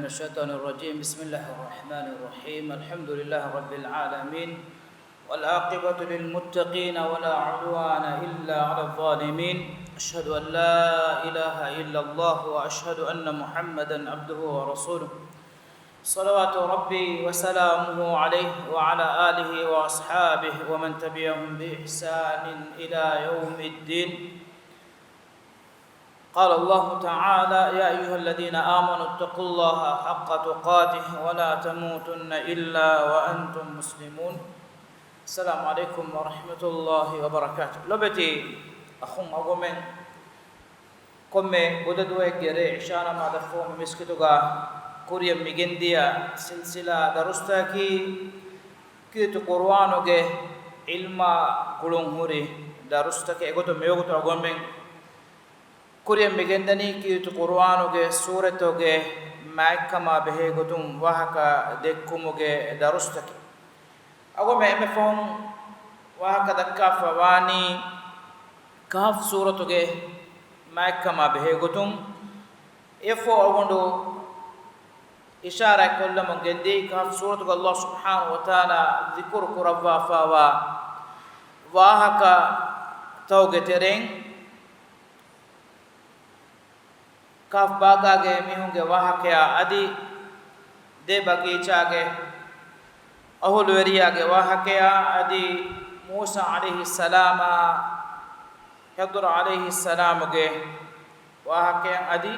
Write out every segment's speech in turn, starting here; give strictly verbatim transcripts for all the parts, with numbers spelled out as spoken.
من الشيطان الرجيم. بسم الله الرحمن الرحيم. الحمد لله رب العالمين. والعاقبة للمتقين ولا عدوان إلا على الظالمين. أشهد أن لا إله إلا الله وأشهد أن محمدا عبده ورسوله. صلوات ربي وسلامه عليه وعلى آله وأصحابه ومن تبعهم بإحسان إلى يوم الدين. قال الله تعالى: يا أيها الذين آمنوا اتقوا الله حق تقاته ولا تموتن إلا وأنتم مسلمون. السلام عليكم ورحمة الله وبركاته. ލޮބެތި އަޚުން އަގުމެން، ކޮންމެ ބުދަ ދުވަހެއްގެ ރޭ އިޝާ ނަމާދަށްފަހު މި މިސްކިތުގަ ކުރިޔަށް މިގެންދިޔަ ސިލްސިލާ ދަރުސްތަކަކީ ކީރިތި ޤުރުއާނުގެ ޢިލްމާ ގުޅުން ހުރި ދަރުސްތަކެއް. އެގޮތުން މިވަގުތު އަގުމެން ކުރިޔަށް މިގެންދަނީ ކީރިތި ޤުރުއާނުގެ ސޫރަތުގެ މާތްކަމާ ބެހޭ ގޮތުން ވާހަކަ ދެއްކުމުގެ ދަރުސްތަކެއް. އަގުމެ އެންމެ ފަހުން ވާހަކަ ދައްކާފަ ވާނީ ކަހްފް ސޫރަތުގެ މާތްކަމާ ބެހޭ ގޮތުން. އެއަށްފަހު އަޅުގަނޑު އިޝާރާތް ކޮށްލަމުން ގެންދިޔައީ ކަހްފް ސޫރަތުގަ ﷲ ސުބްޙާނަހޫ ވަތަޢާލާ ޛިކުރު ކުރައްވާފައިވާ ވާހަކަތަކުގެ ތެރެއިން ކަހްފް ބާގާގެ މީހުންގެ ވާހަކަޔާ އަދި ދެ ބަގީޗާގެ އަހުލުވެރިޔާގެ ވާހަކަޔާ އަދި މޫސާ ޢަލައިހިއްސަލާމާ ޚިޟްރު ޢަލައިހިއްސަލާމުގެ ވާހަކަޔަށް އަދި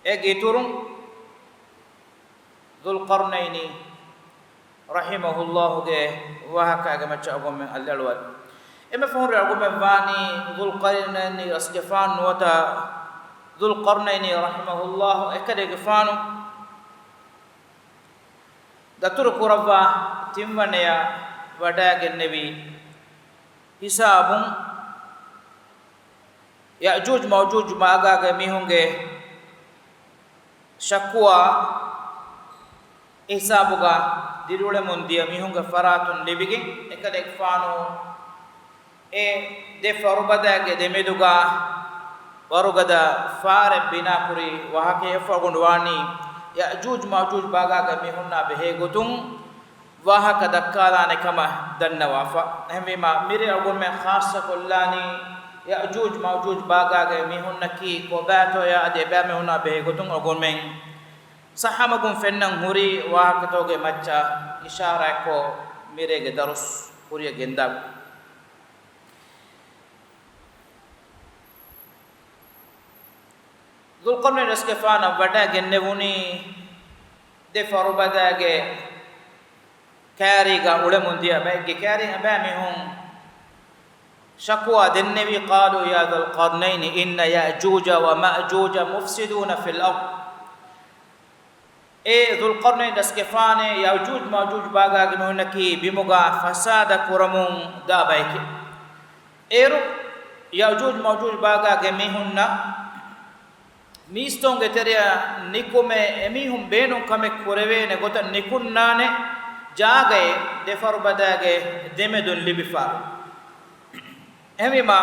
އޭގެ އިތުރުން ޛުލްޤަރްނައިނި ރަޙިމަހުﷲގެ ވާހަކައިގެ މައްޗަށް އަޅުގަނޑުމެން އަލިއަޅުވާލި. އެންމެ ފަހުން އަޅުގަނޑުމެން ވާނީ ޛުލްޤަރްނައިނި ރަސްގެފާނު ނުވަތަ ޛުލްޤަރްނައިނި ރަޙިމަހުﷲ އެކަލޭގެފާނު ދަތުރު ކުރައްވާ ތިންވަނަޔަށް ވަޑައިގެންނެވި ހިސާބުން، ޔައުޖޫޖު މައުޖޫޖު ބާގާގެ މީހުންގެ ޝަކުވާ ހިސާބުގަ ދިރިއުޅެމުން ދިޔަ މީހުންގެ ފަރާތުން ލިބިގެން، އެކަލޭގެފާނު އެ ދެ ފަރުބަދައިގެ ދެމެދުގަ ވަރުގަދަ ފާރެއް ބިނާކުރި ވާހަކައެއް އަޅުގަނޑު ވާނީ، ޔައުޖޫޖު މައުޖޫޖު ބާގާގެ މީހުންނާ ބެހޭ ގޮތުން ވާހަކަ ދައްކާލާނެ ކަމަށް ދަންނަވާފަ. އެހެންވީމާ، މިރޭ އަޅުގަނޑުމެން ޚާއްޞަ ކޮށްލާނީ، ޔައުޖޫޖު މައުޖޫޖު ބާގާގެ މީހުންނަކީ ކޮބާތޯޔާ އަދި އެބައިމީހުންނާ ބެހޭ ގޮތުން އަޅުގަނޑުމެން ޞައްޙަ މަގުން ފެންނަން ހުރި ވާހަކަތަކުގެ މައްޗަށް އިޝާރާތްކޮށް، މިރޭގެ ދަރުސް ކުރިޔަށް ގެންދާ. ޛުލްޤަރްނައިން ރަސްގެފާނަށް ވަޑައިގެންނެވުނީ ދެ ފަރުބަދައިގެ ކާރީގަ އުޅެމުން ދިޔަ ބައެއްގެ ކާރިން އެބައިމީހުން ޝަކުވާ ދެންނެވި، قالوا يا ذا القرنين إن يأجوج ومأجوج مفسدون في الأرض. އޭ ޛުލްޤަރްނައިން ރަސްގެފާނޭ، ޔައުޖޫޖު މައުޖޫޖު ބާގާގެ މީހުންނަކީ ބިމުގަ ފަސާދަ ކުރަމުން ދާ ބައެކޭ. އޭރު ޔައުޖޫޖު މައުޖޫޖު ބާގާގެ މީހުންނަށް މީސްތަކުންގެ ތެރެއަށް ނިކުމެ އެމީހުން ބޭނުން ކަމެއް ކުރެވޭނެ ގޮތަށް ނިކުންނާނެ ޖާގައެއް ދެ ފަރުބަދައިގެ ދެމެދުން ލިބިފަ. އެހެންވީމާ،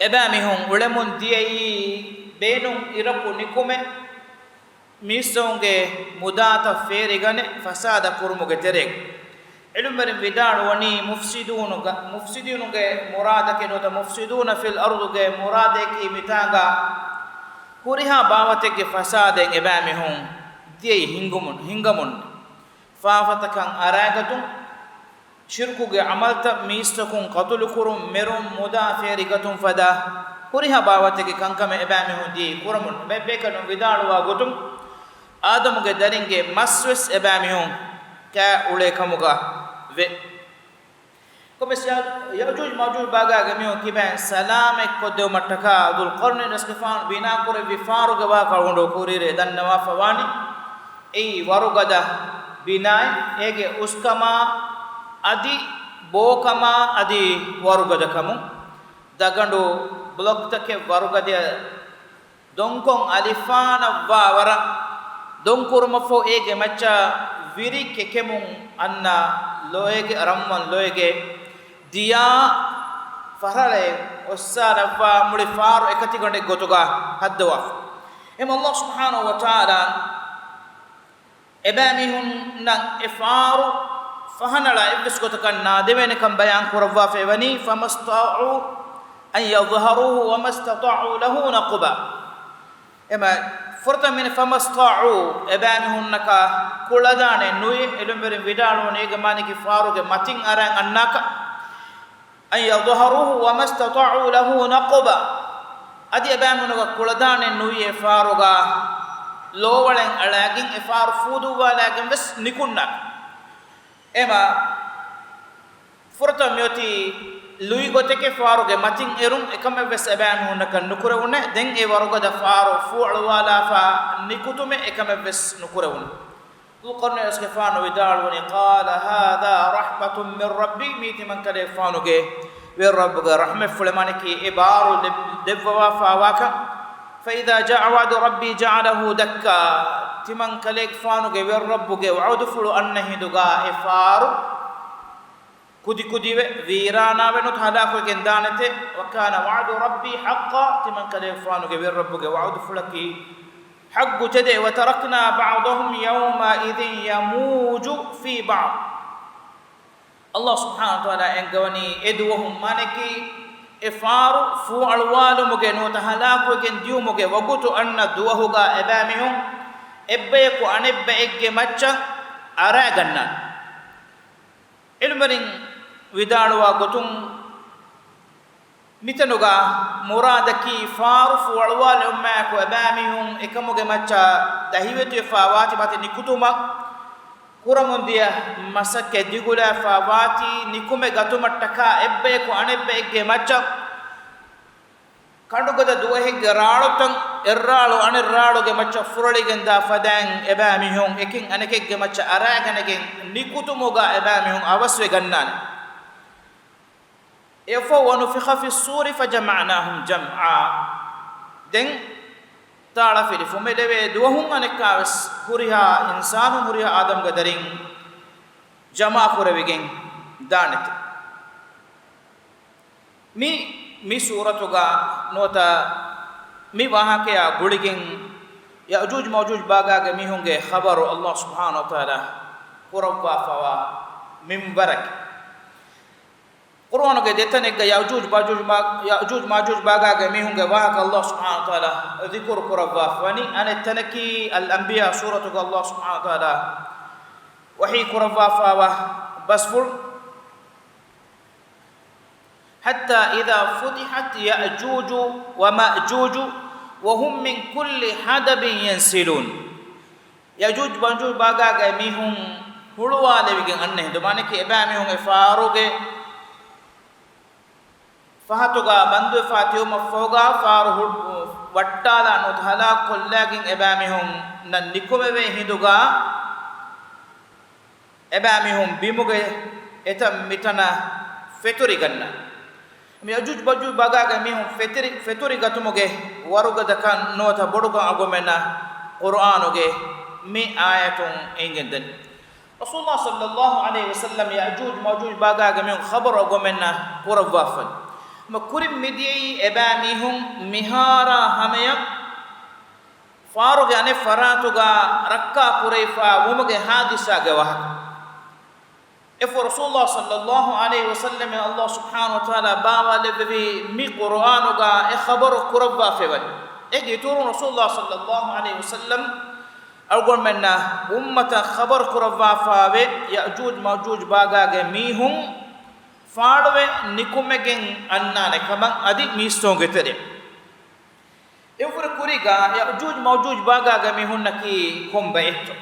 އެބައިމީހުން އުޅެމުން ދިޔައީ ބޭނުން އިރަކު ނިކުމެ މީސްތަކުންގެ މުދާތައް ފޭރިގަނެ ފަސާދަ ކުރުމުގެ ތެރޭގަ. ޢިލްމުވެރިން ވިދާޅުވަނީ، މުފްސިދޫނުގަ، މުފްސިދޫނުގެ މުރާދަކީ ނުވަތަ މުފްސިދޫނަ ފިލް އަރުޟުގެ މުރާދަކީ މިތާނގަ ހުރިހާ ބާވަތެއްގެ ފަސާދައިން އެބައިމީހުން ދިޔައީ ހިންގުމުން، ހިންގަމުން، ފާފަތަކަށް އަރާގަތުން، ޝިރުކުގެ ޢަމަލުތައް، މީސްތަކުން ޤަތުލުކުރުން، މެރުން، މުދާ ފޭރިގަތުން ފަދަ ހުރިހާ ބާވަތެއްގެ ކަންކަމެއް އެބައިމީހުން ދިޔައީ ކުރަމުން. ބައެއް ބޭކަލުން ވިދާޅުވާ ގޮތުން، އާދަމުގެ ދަރިންގެ މަސްވެސް އެބައިމީހުން ކާ އުޅޭ ކަމުގަ ވޭ. ކޮބެސް ޔަ-، ޔައުޖޫޖު މައުޖޫޖު ބާގާގެ މީހުން ކިބައިން ސަލާމަތް ކޮށްދެވުމަށްޓަކާ ޛުލްޤަރްނައިން ރަސްގެފާނު ބިނާކުރެއްވި ފާރުގެ ވާހަކަ އަޅުގަނޑު ކުރިއަރޭ ދަންނަވާފަ ވާނީ. އެއީ ވަރުގަދަ ބިނާއެއް، އޭގެ އުސްކަމާ އަދި ބޯކަމާ އަދި ވަރުގަދަކަމުން ދަގަނޑު ބްލޮކްތަކެއް ވަރުގަދަ ދޮންކޮށް އަލިފާނަށްވާ ވަރަށް ދޮންކުރުމަށްފަހު އޭގެ މައްޗަށް ވިރި ކެކެމުން އަންނަ ލޮއެގެ، ރަންވަން ލޮއެގެ ދިޔާ ފަހަރައެއް އޮއްސާލައްވާ މުޅި ފާރު އެކަތިގަނޑެއް ގޮތުގަ ހައްދަވާފަ. އެހެން ﷲ ސުބްޙާނަހޫ ވަތަޢާލާ އެބައިމީހުންނަށް އެ ފާރު ފަހަނަޅާ އެއްވެސް ގޮތަކަށް ނާދެވޭނެކަން ބަޔާން ކުރައްވާފައިވަނީ، فما استطاعوا أن يظهروه وما استطاعوا له نقبا. އެމަ ފުރަތަމަ މިނެ فما استطاعوا، އެބައިމީހުންނަކަށް ކުޅަދާނެ ނުވި، އެލުންވެރިން ވިދާޅުވަނީ އޭގެ މާނައަކީ ފާރުގެ މަތިން އަރަން އަންނާކަށް. أن يظهروه وما استطاعوا له نقبا. އަދި އެބައިމީހުންނަކަށް ކުޅަދާނެ ނުވި އެ ފާރުގަ ލޯވަޅެއް އަޅާގެން އެ ފާރު ފޫދުއްވާލާގެން ވެސް ނިކުންނާކަށް. އެމަ ފުރަތަމަ މިއޮތީ ލުއި ގޮތެކޭ ފާރުގެ މަތިން އެރުން، އެކަމެއްވެސް އެބައިމީހުންނަކަށް ނުކުރެވުނޭ. ދެން އެ ވަރުގަދަ ފާރު ފޫ އަޅުވާލާފަ ނިކުތުމެއް އެކަމެއްވެސް ނުކުރެވުނު. ޛުލްޤަރްނައިން ވެސް ގެފާނު ވިދާޅުވަނީ، قال هذا رحمة من ربي، މީ ތިމަންކަލޭގެފާނުގެ ވެރިރައްބުގެ ރަޙްމަތްފުޅެއް، މާނައަކީ އެ ބާރު ދެ-، ދެއްވަވާފައިވާކަން. فإذا جاء وعد ربي جعله دكا، ތިމަންކަލޭގެފާނުގެ ވެރިރައްބުގެ ވަޢުދުފުޅު އަންނަ ހިނދުގަ އެ ފާރު ކުދިކުދިވެ، ވީރާނާވެ، ނުވަތަ ހަލާކުވެގެން ދާނެތެ. وكان وعد ربي حقا، ތިމަންކަލޭގެފާނުގެ ވެރިރައްބުގެ ވަޢުދުފުޅަކީ ޙައްޤު ތެދެއް. وتركنا بعضهم يومئذ يموج في بعض. ﷲ ސުބްޙާނަހޫ ވަތަޢާލާ އެންގަވަނީ އެ ދުވަހުން، މާނައަކީ އެ ފާރު ފޫ އަޅުވާލުމުގެ ނުވަތަ ހަލާކުވެގެން ދިޔުމުގެ ވަގުތު އަންނަ ދުވަހުގަ އެބައިމީހުން އެއްބަޔަކު އަނެއްބައެއްގެ މައްޗަށް އަރާގަންނާނެ. ޢިލްމުވެރިން ވިދާޅުވާ ގޮތުން، މިތަނުގަ މުރާދަކީ ފާރު ފޫ އަޅުވާލުމާއެކު އެބައިމީހުން އެކަމުގެ މައްޗަށް ދަހިވެތިވެފައިވާތީ މަތި ނިކުތުމަށް ކުރަމުންދިޔަ މަސައްކަތް ދިގުލާފައިވާތީ ނިކުމެ ގަތުމަށްޓަކާ އެއްބަޔަކު އަނެއްބައެއްގެ މައްޗަށް ކަނޑުގަދަ ދުވަހެއްގެ ރާޅުތައް އެއްރާޅު އަނެއްރާޅުގެ މައްޗަށް ފުރޮޅިގެން ދާ ފަދައިން އެބައިމީހުން އެކެއް އަނެކެއްގެ މައްޗަށް އަރާގަނެގެން ނިކުތުމުގަ އެބައިމީހުން އަވަސްވެ ގަންނާނެ. އެއަށްފަހު ونفخ في الصور فجمعناهم جمعا. ދެން ތާޅަފިލި ފުމެލެވޭ ދުވަހުން އަނެއްކާވެސް ހުރިހާ އިންސާނުން ހުރިހާ އާދަމްގެ ދަރިން ޖަމާކުރެވިގެން ދާނެތެ. މި، މި ސޫރަތުގަ ނުވަތަ މި ވާހަކަޔާ ގުޅިގެން ޔައުޖޫޖް މައުޖޫޖް ބާގާގެ މީހުންގެ ޚަބަރު ﷲ ސުބްޙާނަހޫ ވަތަޢާލާ ކުރައްވާފައިވާ މިންވަރަކީ، ޤުރުއާނުގެ ދެތަނެއްގަ ޔައުޖޫޖް މައުޖޫޖް މާ-، ޔައުޖޫޖް މައުޖޫޖް ބާގާގެ މީހުންގެ ވާހަކަ ﷲ ސުބްޙާނަހޫ ވަތަޢާލާ ޛިކުރު ކުރައްވާފަވަނީ. އަނެއް ތަނަކީ އަލްއަންބިޔާ ސޫރަތުގަ ﷲ ސުބްޙާނަހޫ ވަތަޢާލާ ވަޙީ ކުރައްވާފައިވާ ބަސްފުޅު. حتى إذا فتحت يأجوج ومأجوج وهم من كل حدب ينسلون. ޔައުޖޫޖް މައުޖޫޖް ބާގާގެ މީހުން ހުޅުވާލެވިގެން އަންނަ ހިނދު، މާނައަކީ އެބައިމީހުން އެ ފާރުގެ ފަހަތުގަ ބަންދުވެފަ ތިއުމަށްފަހުގަ ފާރު ހު-، ވައްޓާލާ ނުވަތަ ހަލާކުކޮށްލާގެން އެބައިމީހުންނަށް ނިކުމެވޭ ހިނދުގަ އެބައިމީހުން ބިމުގެ އެތަން މިތަނަށް ފެތުރިގަންނަ. މި ޔައުޖޫޖް މައުޖޫޖް ބާގާގެ މީހުން ފެތިރި-، ފެތުރިގަތުމުގެ ވަރުގަދަކަން ނުވަތަ ބޮޑުކަން އަޅުގަނޑުމެންނަށް ޤުރުއާނުގެ މި އާޔަތުން އެނގެންދަނީ. ރަސޫލުﷲ ޞައްލަﷲު ޢަލައިހި ވަސައްލަމް ޔައުޖޫޖް މައުޖޫޖް ބާގާގެ މީހުން ޚަބަރު އަޅުގަނޑުމެންނަށް ކުރައްވާފަން. ކުރިން މިދިޔައީ އެބައިމީހުން މިހާރާ ހަމަޔަށް ފާރުގެ އަނެއް ފަރާތުގަ ރައްކާ ކުރެވިފަ ވުމުގެ ހާދިސާގެ ވާހަކަ. އެފަހު ރަސޫލުﷲ ޞައްލަﷲު ޢަލައިހި ވަސައްލަމަށް ﷲ ސުބްޙާނަހޫ ވަތަޢާލާ ބާވާލެއްވެވި މި ޤުރުއާނުގަ އެ ޚަބަރު ކުރައްވާފައިވަނީ. އޭގެ އިތުރުން ރަސޫލުﷲ ޞައްލަﷲު ޢަލައިހި ވަސައްލަމް އަޅުގަނޑުމެންނަށް އުއްމަތަށް ޚަބަރު ކުރައްވާފައިވޭ ޔައުޖޫޖް މައުޖޫޖް ބާގާގެ މީހުން ފާޅުވެ ނިކުމެގެން އަންނާނެ ކަމަށް އަދި މީސްތަކުންގެ ތެރެއިން. އެއަށްވުރެ ކުރީގަ ޔައުޖޫޖް މައުޖޫޖް ބާގާގެ މީހުންނަކީ ކޮން ބައެއްތޯ؟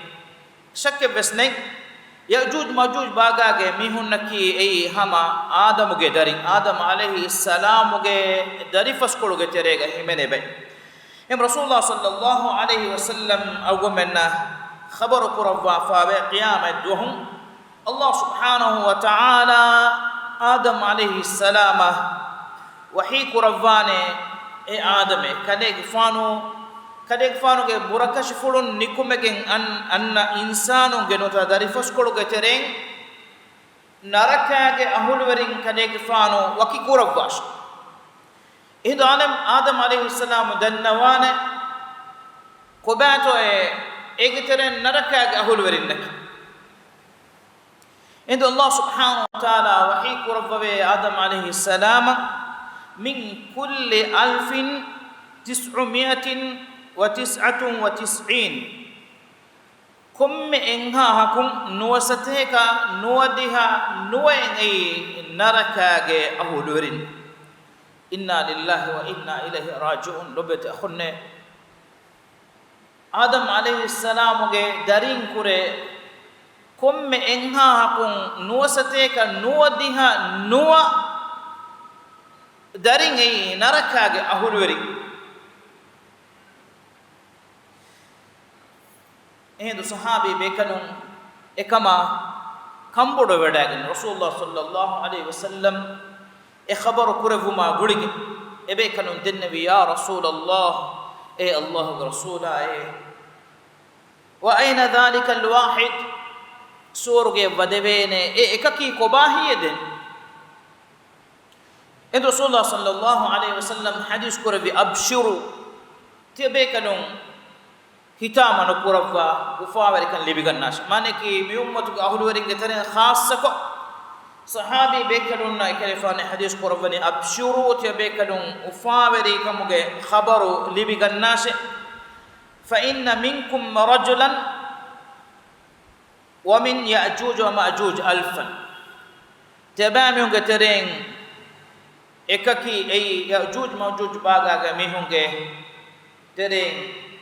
ޝައްކެއްވެސް ނެތް. ޔައުޖޫޖް މައުޖޫޖް ބާގާގެ މީހުންނަކީ އެއީ ހަމަ އާދަމުގެ ދަރިން، އާދަމް ޢަލައިހިއްސަލާމުގެ ދަރިފަސްކޮޅުގެ ތެރޭގަ ހިމެނޭ ބައެއް. އެހެން ރަސޫލުﷲ ޞައްލަﷲު ޢަލައިހި ވަސައްލަމް އަޅުގަނޑުމެންނަށް ޚަބަރު ކުރައްވާފައިވޭ ޤިޔާމަތް ދުވަހު ﷲ ސުބްޙާނަހޫ ވަތަޢާލާ އާދަމް ޢަލައިހިއްސަލާމަށް ވަޙީ ކުރައްވާނެ، އޭ އާދަމޭ، ކަލޭގެފާނު، ކަލޭގެފާނުގެ ބުރަކަށިފުޅުން ނިކުމެގެން އަން-، އަންނަ އިންސާނުންގެ ނުވަތަ ދަރިފަސްކޮޅުގެ ތެރެއިން ނަރަކާގެ އަހުލުވެރިން ކަލޭގެފާނު ވަކި ކުރައްވާށި. އެހިނދު އާދަމް، އާދަމް ޢަލައިހިއްސަލާމު ދަންނަވާނެ، ކޮބާތޯއޭ؟ އޭގެ ތެރެއިން ނަރަކާގެ އަހުލުވެރިންނަކީ. އެހިނދު ﷲ ސުބްޙާނަހޫ ވަތަޢާލާ ވަޙީ ކުރައްވަވޭ އާދަމް ޢަލައިހިއްސަލާމަށް، "من كل ألف تسعمائة وتسعة وتسعين." ކޮންމެ އެއްހާހަކުން ނުވަސަތޭކަ ނުވަދިހަ ނުވައެއް އެއީ ނަރަކާގެ އަހުލުވެރިން. إنا لله وإنا إليه راجعون. ލޮބުވެތި އަޚުންނޭ، އާދަމް ޢަލައިހިއްސަލާމުގެ ދަރީން ކުރެ ކޮންމެ އެއްހާހަކުން ނުވަސަތޭކަ ނުވަދިހަ ނުވަ ދަރިން އެއީ ނަރަކާގެ އަހުލުވެރިން. އެހިނދު ޞަޙާބީ ބޭކަލުން އެކަމާ ކަންބޮޑުވެވަޑައިގެން ރަސޫލުﷲ ޞައްލަﷲ ޢަލައިހި ވަސައްލަމް އެ ޚަބަރު ކުރެއްވުމާ ގުޅިގެން އެބޭކަލުން ދެންނެވި، "يا رسول الله، އޭ ﷲގެ ރަސޫލާއޭ، وأين ذلك الواحد؟ ސުވަރުގެ ވަދެވޭނެ އެ އެކަކީ ކޮބާހީއެއް؟" ދެން އެ ރަސޫލާ ޞައްލަﷲ ޢަލައިހި ވަސައްލަމް ޙަދީޘް ކުރެއްވި، "أبشروا، ތިޔަބޭކަލުން ހިތާމަ ނުކުރައްވާ، އުފާވެރިކަން ލިބިގަންނާށޭ." މާނައަކީ، މި އުއްމަތުގެ އަހުލުވެރިންގެ ތެރެއިން ޚާއްޞަކޮށް، ޞަޙާބީ ބޭކަލުންނަށް އެކަލޭގެފާނު ޙަދީޘް ކުރައްވަނީ، "أبشروا، ތިޔަބޭކަލުން އުފާވެރިކަމުގެ ޚަބަރު ލިބިގަންނާށޭ. فإن منكم رجلا ومن يأجوج ومأجوج ألفا." ތިޔަބައިމީހުންގެ ތެރެއިން އެކަކީ އެއީ ޔައުޖޫޖް މައުޖޫޖް ބާގާގެ މީހުންގެ ތެރެއިން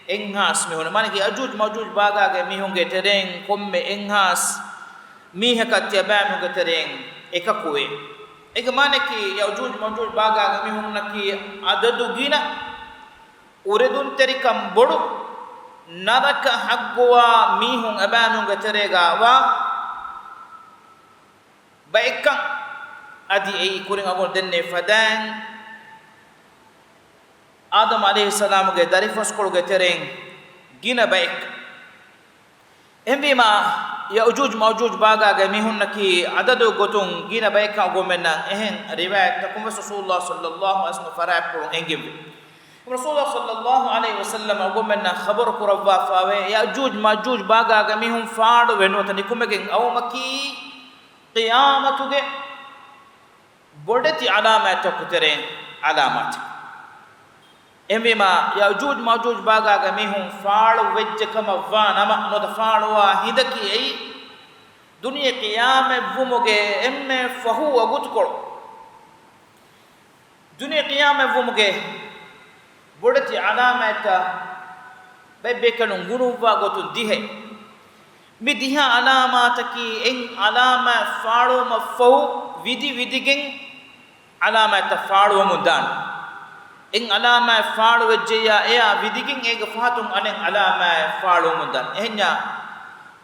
އެއްހާސް މީހުން. މާނައަކީ، ޔައުޖޫޖް މައުޖޫޖް ބާގާގެ މީހުންގެ ތެރެއިން ކޮންމެ އެއްހާސް މީހަކަށް ތިޔަބައިމީހުންގެ ތެރެއިން އެކަކުވޭ. އޭގެ މާނައަކީ، ޔައުޖޫޖް މައުޖޫޖް ބާގާގެ މީހުންނަކީ އަދަދު ގިނަ، އުރެދުންތެރިކަން ބޮޑު، ނަރަކަ ޙައްޤުވާ މީހުން އެބައިމީހުންގެ ތެރޭގަ ވާ ބައެއްކަން. އަދި އެއީ ކުރިން އަގުން ދެންނެވި ފަދައިން، އާދަމް ޢަލައިހިއްސަލާމުގެ ދަރިފަސްކޮޅުގެ ތެރެއިން ގިނަ ބައެއް. އެހެންވީމާ، ޔައުޖޫޖް މައުޖޫޖް ބާގާގެ މީހުންނަކީ އަދަދު ގޮތުން ގިނަ ބައެއްކަން އަގުންމެންނަށް އެހެން ރިވާޔަތްތަކުން ވެސް ރަސޫލުﷲ ޞައްލަﷲ ޢަލައިހި ވަސައްލަމް ފަރާތްޕުޅުން އެނގެއްވި. ރަސޫލުﷲ ޞައްލަﷲ ޢަލައިހި ވަސައްލަމް އަގުންމެންނަށް ޚަބަރު ކުރައްވާފަވޭ، ޔައުޖޫޖް މައުޖޫޖް ބާގާގެ މީހުން ފާޅުވެ ނުވަތަ ނިކުމެގެން އައުމަކީ ޤިޔާމަތުގެ ބޮޑެތި ޢަލާމާތްތަކުގެ ތެރެއިން ޢަލާމާތެއް. އެހެންވީމާ، ޔައުޖޫޖް މައުޖޫޖް ބާގާގެ މީހުން ފާޅުވެއްޖެ ކަމަށް ވާ ނަމަ، ނުވަތަ ފާޅުވާ ހިނދަކީ އެއީ، ދުނިޔެ ޤިޔާމަތްވުމުގެ އެންމެ ފަހު ވަގުތުކޮޅު. ދުނިޔެ ޤިޔާމަތްވުމުގެ ބޮޑެތި ޢަލާމާތްތައް ބައެއް ބޭކަލުން ގުނުއްވާ ގޮތުން ދިހައެއް. މި ދިހަ ޢަލާމާތަކީ އެއް ޢަލާމާތް ފާޅުވުމަށްފަހު ވިދި ވިދިގެން ޢަލާމާތްތައް ފާޅުވަމުން ދާނެ. އެއް ޢަލާމާތް ފާޅުވެއްޖެއްޔާ އެއާ ވިދިގެން އޭގެ ފަހަތުން އަނެއް ޢަލާމާތް ފާޅުވަމުން ދާނެ. އެހެންޏާ،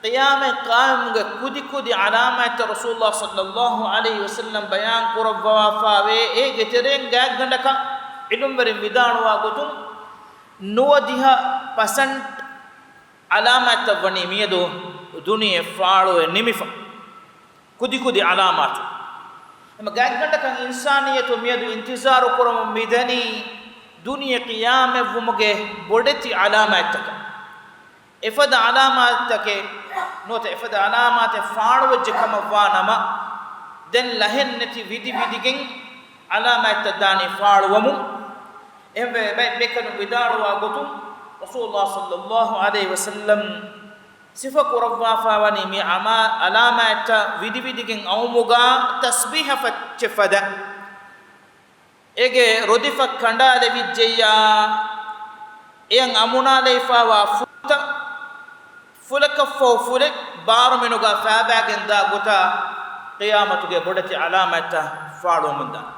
ޤިޔާމަތް ޤާއިމުގެ ކުދި ކުދި ޢަލާމާތްތައް ރަސޫލުﷲ ޞައްލަﷲ ޢަލައިހި ވަސައްލަމް ބަޔާން ކުރައްވާފަވޭ. އޭގެ ތެރެއިން ގާތްގަނޑަކަށް ޢިލްމުވެރިން ވިދާޅުވާ ގޮތުން، ނުވަދިހަ ޕަސެންޓް ޢަލާމާތްތައް ވަނީ މިއަދު ދުނިޔެ ފާޅުވެ ނިމިފަ. ކުދިކުދި ޢަލާމާތު. އެމަ ގާތްގަނޑަކަށް އިންސާނިއްޔަތު މިއަދު އިންތިޒާރު ކުރަމުން މިދަނީ ދުނިޔެ ޤިޔާމަތްވުމުގެ ބޮޑެތި ޢަލާމާތްތަކަށް. އެފަދަ ޢަލާމާތްތަކެއް ނުވަތަ އެފަދަ ޢަލާމާތެއް ފާޅުވެއްޖެ ކަމަށް ވާ ނަމަ، ދެން ލަހެއް ނެތި ވިދި ވިދިގެން ޢަލާމާތްތައް ދާނީ ފާޅުވަމުން. އެހެންވެ، ބައެއް ބޭކަލުން ވިދާޅުވާ ގޮތުން، ރަސޫލުﷲ ޞައްލަﷲ ޢަލައިހި ވަސައްލަމް ސިފަ ކުރައްވާފަވަނީ މި ޢަމާ-، ޢަލާމާތްތައް ވިދިވިދިގެން އައުމުގާ ތަސްބީޙަ ފައްޗެއް ފަދަ. އޭގެ ރޮދިފަ ކަނޑާލެވިއްޖެއްޔާ، އެޔަށް އަމުނާލައިފާވާ ފުލުތައް ފުލަކަށްފަހު ފުލެއް ބާރުމިނުގާ ފައިބައިގެން ދާ ގޮތަށް ޤިޔާމަތުގެ ބޮޑެތި ޢަލާމާތްތައް ފާޅުވަމުންދާނެ.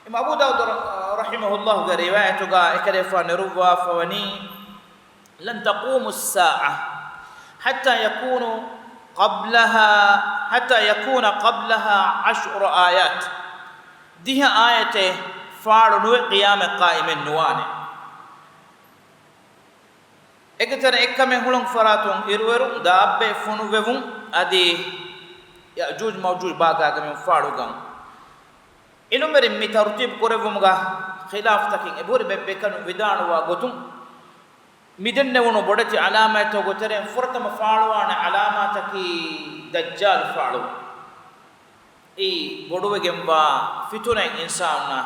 އިމާމް އަބޫ ދާއޫދު ރަ-، ރަޙިމަހުﷲގެ ރިވާޔަތުގާ އެކަލޭފާނު ނެރުއްވާފަވަނީ، لن تقوم الساعة حتى يكون قبلها، حتى يكون قبلها عشر آيات. ދިހަ އާޔަތެއް ފާޅު ނުވެ ޤިޔާމަތް ޤާއިމެއް ނުވާނެ. އޭގެ ތެރެ އެއްކަމެއް ހުޅުން ފަރާތުން އިރުއެރުން، ދާއްބެ ފޮނުވެވުން، އަދި ޔައުޖޫޖް މައުޖޫޖް ބާގާގެ މި ފާޅުގަން. ޢިލްމުވެރިން މި ތަރުތީބު ކުރެއްވުމުގަ ޚިލާފްތަކެއް އެބަހުރި. ބައެއް ބޭކަލުން ވިދާޅުވާ ގޮތުން، މިދެންނެވުނު ބޮޑެތި ޢަލާމާތްތަކުގެ ތެރެއިން ފުރަތަމަ ފާޅުވާނެ ޢަލާމާތަކީ ދައްޖާލު ފާޅުވުން. އެއީ ބޮޑުވެގެންވާ ފިތުނައެއް އިންސާނުންނާ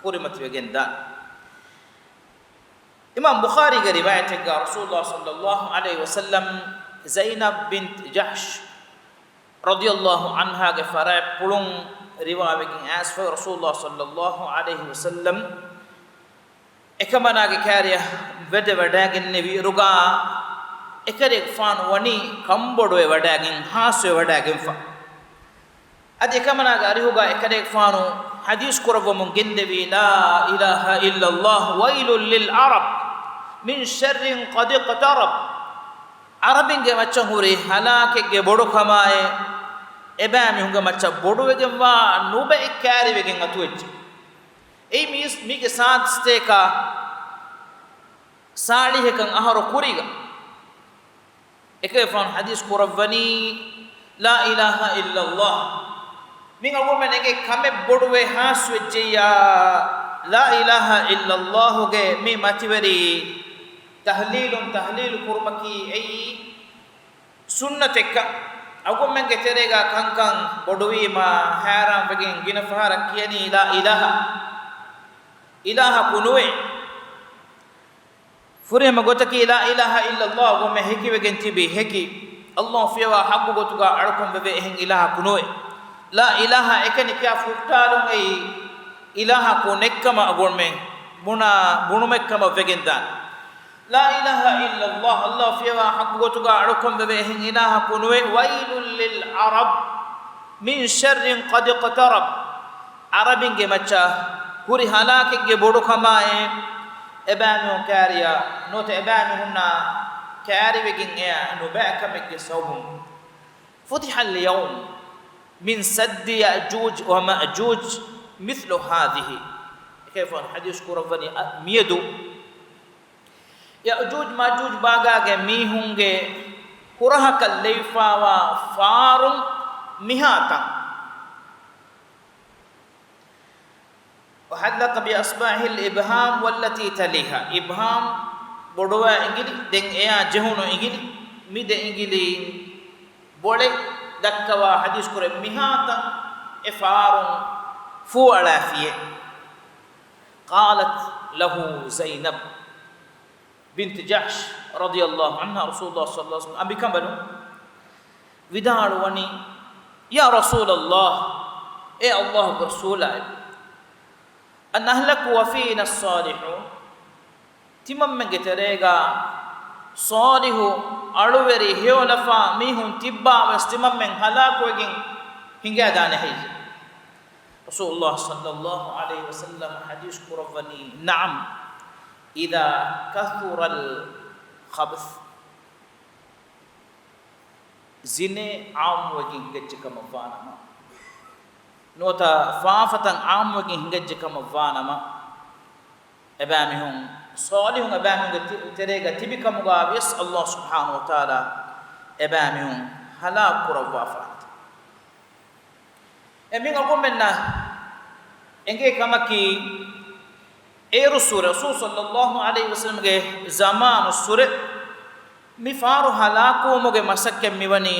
ކުރިމަތިވެގެންދާނެ. އިމާމް ބުޚާރީގެ ރިވާޔަތެއްގަ ރަސޫލުﷲ ޞައްލަﷲ ޢަލައިހި ވަސައްލަމް ޒައިނަބް ބިންތް ޖަޙްޝް ރަޟިޔަﷲ ޢަންހާގެ ފަރާތްޕުޅުން ރިވާވެގެން އައިސްފަވި، ރަސޫލުﷲ ޞައްލަﷲ ޢަލައިހި ވަސައްލަމް އެކަމަނާގެ ކާރިޔަށް ވެދެވަޑައިގެންނެވިއިރުގަ، އެކަލޭގެފާނު ވަނީ ކަންބޮޑުވެވަޑައިގެން، ހާސްވެވަޑައިގެންފަ. އަދި އެކަމަނާގެ އަރިހުގަ އެކަލޭގެފާނު ޙަދީޘް ކުރައްވަމުން ގެންދެވީ، لا إله إلا الله، ويل للعرب من شر قد اقترب. ޢަރަބިންގެ މައްޗަށް ހުރި ހަލާކެއްގެ ބޮޑުކަމާއި، އެބައިމީހުންގެ މައްޗަށް ބޮޑުވެގެންވާ ނުބައެއް ކާރިވެގެން އަތުވެއްޖެ. އެއީ މީސް-، މީގެ ސާދިސްތޭކަ ސާޅީހެކަން އަހަރު ކުރީގަ. އެކަލޭގެފާނު ޙަދީޘް ކުރައްވަނީ، لا إله إلا الله. މި އަޅުގަނޑުމެން އެނގޭ ކަމެއް ބޮޑުވެ ހާސްވެއްޖެއްޔާ، لا إله إلا الله ގެ މި މަތިވެރި ތަޙްލީލުން ތަޙްލީލު ކުރުމަކީ އެއީ ސުންނަތެއްކަން. އަޅުގަނޑުމެންގެ ތެރޭގަ ކަންކަން ބޮޑުވީމަ ހައިރާންވެގެން ގިނަ ފަހަރަށް ކިޔަނީ لا إله، އިލާހަކު ނުވޭ. ފުރިހަމަ ގޮތަކީ لا إله إلا الله އަޅުގަނޑުމެން ހެކިވެގެން ތިބީ ހެކި، ﷲ ފިޔަވާ ޙައްޤު ގޮތުގަ އަޅުކަން ވެވޭ އެހެން އިލާހަކު ނުވޭ. لا إله އެކަނި ކިޔާ ފުއްޓާލުން އެއީ އިލާހަކު ނެތްކަމަށް އަޅުގަނޑުމެން ބުނާ ބުނުމެއްކަމަށް ވެގެންދާނެ. لا إله إلا الله، ﷲ ފިޔަވާ ޙައްޤު ގޮތުގަ އަޅުކަން ވެވޭ އެހެން އިލާހަކު ނުވޭ. ويل للعرب من شر قد اقترب. ޢަރަބިންގެ މައްޗަށް ހުރި ހަލާކެއްގެ ބޮޑުކަމާއި، އެބައިމީހުން ކާރިޔަށް ނުވަތަ އެބައިމީހުންނާ ކާރިވެގެން އެޔާ ނުބައިކަމެއްގެ ސަބަބުން. فتح اليوم من سد يأجوج ومأجوج مثل هذه. އެކަލޭގެފާނު ޙަދީޘް ކުރައްވަނީ، އަ، މިއަދު ޔައުޖޫޖް މައުޖޫޖް ބާގާގެ މީހުންގެ ހުރަހަކަށް ލެވިފާވާ ފާރުން މިހާތަން. وحلق بأصبعه الإبهام والتي تليها. އިބްހާމް ބޮޑުވާ އިނގިލި، ދެން އެޔާ ޖެހުނު އިނގިލި، މި ދެ އިނގިލީން ބޮޅެ ދައްކަވާ ޙަދީޘް ކުރޭ، މިހާތަން އެ ފާރުން ފޫ އަޅާފިޔޭ. قالت له زينب بنت جحش رضي الله عنها، ރަސޫލުﷲ ޞައްލަﷲ ޢަލައިހި ވަސައްލަމް އަނބިކަނބަލުން ވިދާޅުވަނީ، يا رسول الله، އޭ ﷲ ގެ ރަސޫލާއެވެ. أنهلك وفينا الصالحون؟ ތިމަންމެންގެ ތެރޭގަ ޞާލިޙު އަޅުވެރި ހެޔޮލަފާ މީހުން ތިއްބާވެސް ތިމަންމެން ހަލާކުވެގެން ހިނގައިދާނެ ހެއްޔެ؟ ރަސޫލުﷲ ޞައްލަﷲ ޢަލައިހި ވަސައްލަމަ ޙަދީޘް ކުރައްވަނީ، نعم، إذا كثر الخبث. ޒިނޭ ޢާއްމުވެގެން ހިނގައްޖެ ކަމަށް ވާނަމަ، ނުވަތަ ފާފަތައް ޢާއްމުވެގެން ހިނގައްޖެ ކަމަށް ވާނަމަ، އެބައިމީހުން، ޞާލިޙުން އެބައިމީހުންގެ ތި-، ތެރޭގަ ތިބި ކަމުގަ ވިޔަސް ﷲ ސުބްޙާނަހޫ ވަތަޢާލާ އެބައިމީހުން ހަލާކު ކުރައްވާފާނެތެ. އެމީހުން އަޅުގަނޑުމެންނަށް އެނގޭ ކަމަކީ، އޭރު ސުރެ، ރަސޫލު ޞައްލަﷲ ޢަލައިހި ވަސައްލަމްގެ ޒަމާނު ސުރެ، މި ފާރު ހަލާކުވުމުގެ މަސައްކަތް މިވަނީ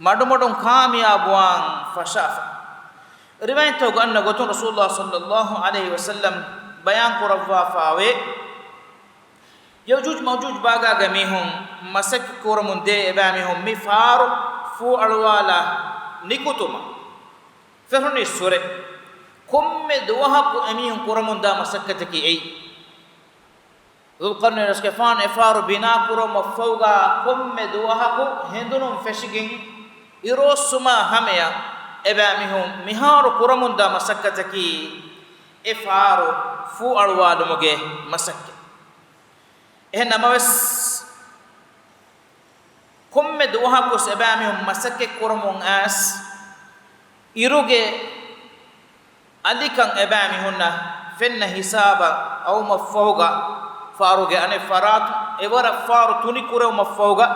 މަޑުމަޑުން ކާމިޔާބުވާން ފަށާފަ. ރިވާޔަތްތަކުގަ އަންނަ ގޮތުން ރަސޫލުﷲ ޞައްލަﷲ ޢަލައިހި ވަސައްލަމް ބަޔާން ކުރައްވާފާވޭ، ޔައުޖޫޖް މައުޖޫޖް ބާގާގެ މީހުން މަސައްކަތް ކުރަމުން ދޭ އެބައިމީހުން މި ފާރު ފޫ އަޅުވާލާ ނިކުތުމަށް ފެށުނީއްސުރެ، ކޮންމެ ދުވަހަކު އެމީހުން ކުރަމުންދާ މަސައްކަތަކީ އެއީ. ޛުލްޤަރްނައިން ރަސްގެފާނު އެ ފާރު ބިނާ ކުރުމަށްފަހުގަ ކޮންމެ ދުވަހަކު ހެނދުނުން ފެށިގެން އިރުއޮއްސުމާ ހަމަޔަށް އެބައިމީހުން މިހާރު ކުރަމުންދާ މަސައްކަތަކީ އެ ފާރު ފޫ އަޅުވާލުމުގެ މަސައްކަތް. އެހެން ނަމަވެސް، ކޮންމެ ދުވަހަކުވެސް އެބައިމީހުން މަސައްކަތް ކުރަމުން އައިސް، އިރުގެ އަލިކަން އެބައިމީހުންނަށް ފެންނަ ހިސާބަށް އައުމަށްފަހުގަ، ފާރުގެ އަނެއް ފަރާތުން އެވަރަށް ފާރު ތުނިކުރެވުމަށްފަހުގަ،